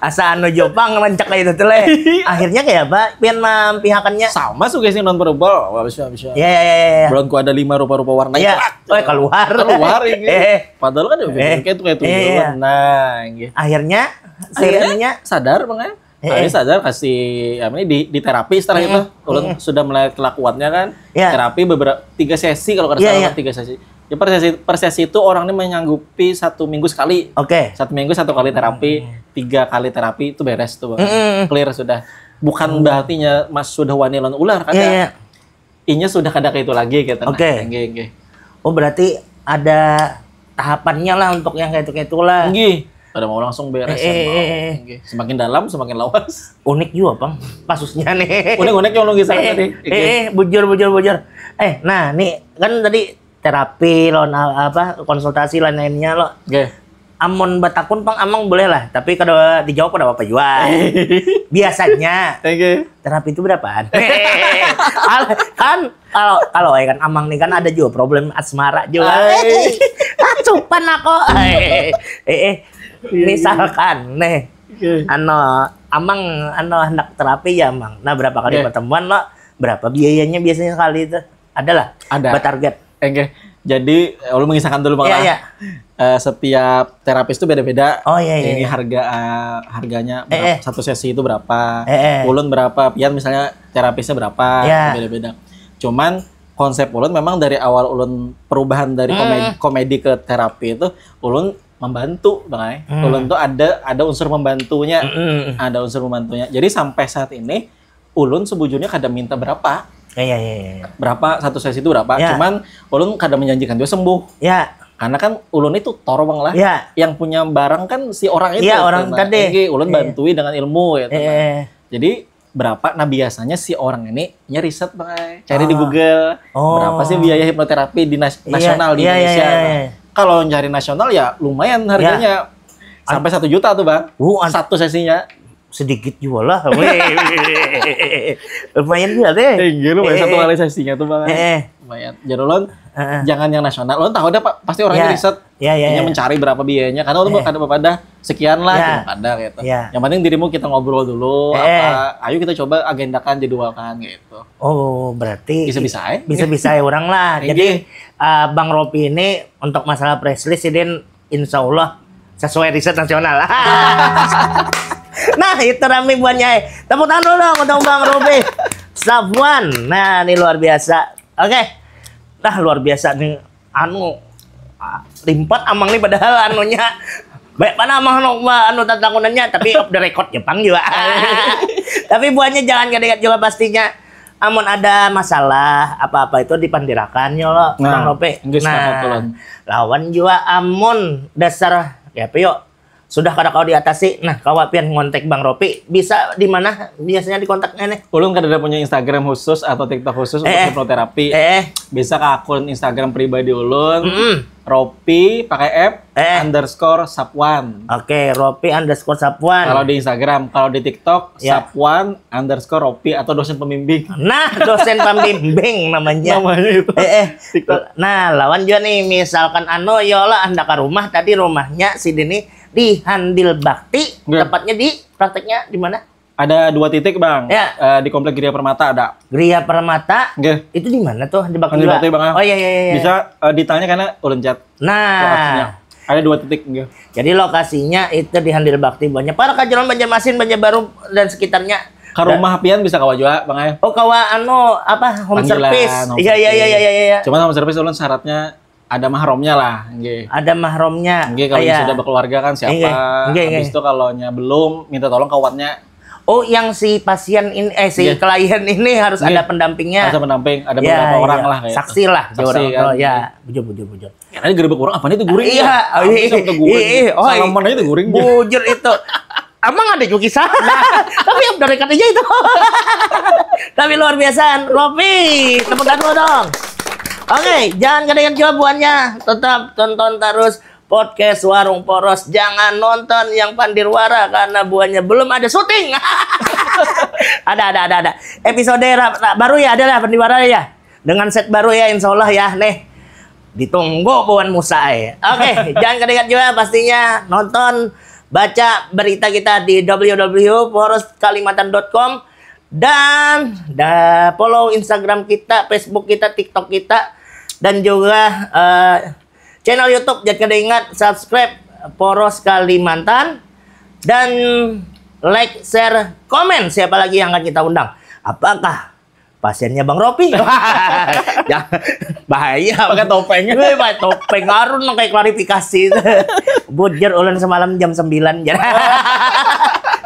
Asa anu jopang rancak kayak itu tuh leh. Akhirnya kayak apa? Pian mampihakannya. Sama suka sih non verbal. Wah, bisa, bisa. Iya, iya, iya. Bulan ku ada lima rupa-rupa warna. Iya. Oh, keluar. Keluar ini. Eh. Padahal kan eh. Kayak itu kayak itu. Iya. Nah, gitu. Akhirnya, akhirnya sadar, Bang, ya? Tapi sadar kasih apa ini di, di terapi setelah itu ulun sudah melihat kelakuannya kan. Terapi beberapa tiga sesi kalau kada salah tiga sesi. Ya per sesi, per sesi itu orang ini menyanggupi satu minggu sekali. Oke. Satu minggu satu kali terapi, tiga kali terapi itu beres tuh, Bang. Clear sudah. Bukan berartinya Mas sudah wani lawan ular, kada. Iya, iya. Inya sudah kada kayak itu lagi gitu. Oke. Nggih, nggih. Oh, berarti ada tahapannya lah untuk yang kayak itu kayak itulah. Nggih. Kada mau langsung beres eh, eh, eh. Semakin dalam semakin lawas. Unik juga, Bang. Kasusnya nih. Unik-unik yang lu kisah eh, tadi. Eh, eh, bujur, bujur, bujur. Eh, nah, nih kan tadi terapi lo apa konsultasi lain-lainnya lo. Oke. Amun batakun pang amang boleh lah, tapi kada dijawab kada apa-apa juga. Biasanya. Thank you. Terapi itu berapaan? Kan kalau kalau ya kan amang nih kan ada juga problem asmara juga. Cupan aku. Eh, eh, misalkan nih, ano amang ano hendak terapi ya amang. Nah berapa kali pertemuan lo? Berapa biayanya biasanya sekali itu? Ada lah. Ada. Bertarget. Oke. Jadi, ulun mengisahkan dulu, Bang. Iya, iya. Uh, setiap terapis itu beda-beda. Oh iya iya. Ini harga uh, harganya berapa, eh, eh. Satu sesi itu berapa? Eh, eh. Ulun berapa? Pian misalnya terapisnya berapa? Ya. Beda-beda. Cuman konsep ulun memang dari awal ulun perubahan dari komedi, hmm, komedi ke terapi itu ulun membantu, Bang. Hmm. Ulun tuh ada ada unsur membantunya. Hmm. Ada unsur membantunya. Jadi sampai saat ini ulun sebujurnya kada minta berapa. Ya, ya, ya, ya. Berapa satu sesi itu berapa? Ya. Cuman ulun kada menjanjikan juga sembuh. Ya. Karena kan ulun itu tutor, Bang, lah. Ya. Yang punya barang kan si orang itu. Ya, orang tadi. Oke, ulun bantui dengan ilmu gitu. Ya, ya, ya. Jadi berapa? Nah biasanya si orang ini nya riset, Bang. Cari di Google. Oh. Berapa sih biaya hipnoterapi di nas nasional di Indonesia? Ya, ya, ya. Kalau cari nasional ya lumayan harganya. Sampai satu juta tuh, Bang. Satu sesinya. Sedikit juga lah. Lumayan juga deh. Tinggi lu, eh, satu kali sesinya tuh, Bang. Eh, eh. Lumayan. Jadi ulun, heeh, jangan yang nasional. Ulun tahu dah, Pak, pasti orangnya, ya, riset. Ya, ya, ya, mencari berapa biayanya. Karena ulun, eh, kada apa-apa dah, sekian lah, ya, gitu, kada gitu. Ya. Yang penting dirimu kita ngobrol dulu, eh, apa, ayo kita coba agendakan, jadwalkan gitu. Oh, berarti bisa-bisa, eh? Bisa-bisa ya orang lah. Jadi, eh, Bang Ropi ini untuk masalah press list, sidin insya Allah sesuai riset nasional. Nah, itu rame buannya, eh. Tepuk tangan dulu dong untuk Bang Ropi Safwan. Nah, ini luar biasa. Oke. Nah, luar biasa nih. Anu, ah, limpat amang nih padahal anunya. Banyak mana amang anu, anu tatakunannya, tapi off the record ya pang juga. Tapi buannya jangan kada ingat juga pastinya. Amun ada masalah apa-apa itu dipandirakan ya lo, nah, Bang Ropi. Nah, lawan jua amun dasar ya apa yuk, sudah kada kau diatasi, nah, kawa pian ngontek Bang Ropi. Bisa di mana biasanya dikontaknya nih? Ulun kada ada punya Instagram khusus atau TikTok khusus untuk, eh, hipnoterapi. Eh. Bisa ke akun Instagram pribadi ulun. Mm-mm. Ropi pakai F, eh, underscore Sapwan. Oke, Ropi underscore Sapwan. Kalau di Instagram, kalau di TikTok, ya, Sapwan underscore Ropi atau dosen pembimbing. Nah, dosen pembimbing namanya. Namanya itu. Eh, eh. TikTok. Nah, lawan juga nih, misalkan anu, yola hendak ke rumah, tadi rumahnya si Dini di Handil Bakti, nggih, tepatnya di prakteknya di mana? Ada dua titik, Bang. Ya. Eh, di Komplek Gria Permata ada. Gria Permata? Nggih. Itu di mana tuh? Di Bakti juga? Di Bakti, Bang. Oh, iya, iya, iya. Bisa, eh, ditanya karena ulun chat. Nah. Lokasinya. Ada dua titik, nggih. Jadi lokasinya itu di Handil Bakti, banyak. Para kajeron Banjarmasin, Banjarbaru, dan sekitarnya. Ke rumah pian bisa kawa juga, Bang, eh. Oh, kawa anu, apa, home service. Panggilan, home service. Iya, iya, iya, iya, iya. Cuman home service ulun syaratnya ada mahramnya lah, nggih. Ada mahramnya. Nggih, kalau sudah berkeluarga kan siapa? Nggih, nggih. Habis itu kalau nya belum, minta tolong kawannya. Oh, yang si pasien ini, eh, si klien ini harus ada pendampingnya. Harus ada pendamping, ada beberapa orang lah kayak. Saksi lah, saksi kan. Oh, ya, bujur, bujur, bujur. Ya, tadi gerebek orang, apa nih itu guring? Iya, iya, iya, oh, salaman aja itu guring. Bujur itu. Emang ada juga kisah. Tapi yang dari aja itu. Tapi luar biasa, Ropi. Tepuk tangan dulu dong. Oke, jangan kedengar juga buannya. Tetap tonton terus podcast Warung Poros. Jangan nonton yang Pandirwara karena buannya belum ada syuting. Ada, ada, ada, ada. Episode ra-, ra-, baru ya, ada lah Pandirwara ya. Dengan set baru ya, insya Allah ya. Nih, ditunggu buan Musa, eh. Oke, jangan kedengar juga pastinya nonton, baca berita kita di www.poroskalimantan.com dan da, follow Instagram kita, Facebook kita, TikTok kita, dan juga, eh, channel YouTube. Jangan kada ingat subscribe Poros Kalimantan dan like, share, komen siapa lagi yang akan kita undang. Apakah pasiennya Bang Ropi? Ya, bahaya. Pakai topeng. Weh, pakai topeng. Harun nang kayak klarifikasi. Bujur ulun semalam jam sembilan, jar.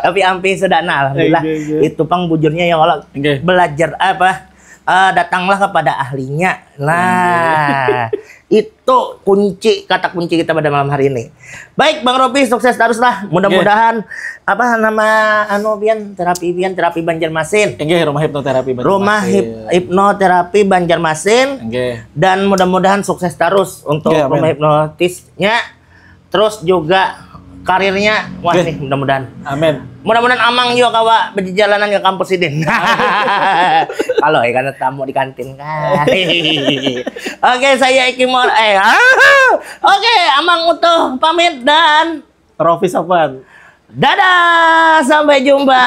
Tapi ampih sudah, nah, alhamdulillah. Nggih, nggih. Itu pang bujurnya ya, kalau belajar apa? Eh, datanglah kepada ahlinya. Nah, itu kunci, kata kunci kita pada malam hari ini. Baik, Bang Ropi, sukses terus lah. Mudah-mudahan, apa nama, anu, pian, terapi pian, terapi Banjarmasin. Nggih, rumah hipnoterapi Banjarmasin. Rumah hip-, hipnoterapi Banjarmasin. Nggih. Dan mudah-mudahan sukses terus untuk, nggih, amin, rumah hipnotisnya. Terus juga karirnya, wah, nggih, nih, mudah-mudahan. Amin. Mudah-mudahan Amang juga kawa berjalanan ke kampus sidin. Kalau, eh, karena tamu di kantin kan. Oke, saya Eki Mor-, eh, ah! Oke, Amang Utuh pamit dan Rofi Safwan. Dadah, sampai jumpa.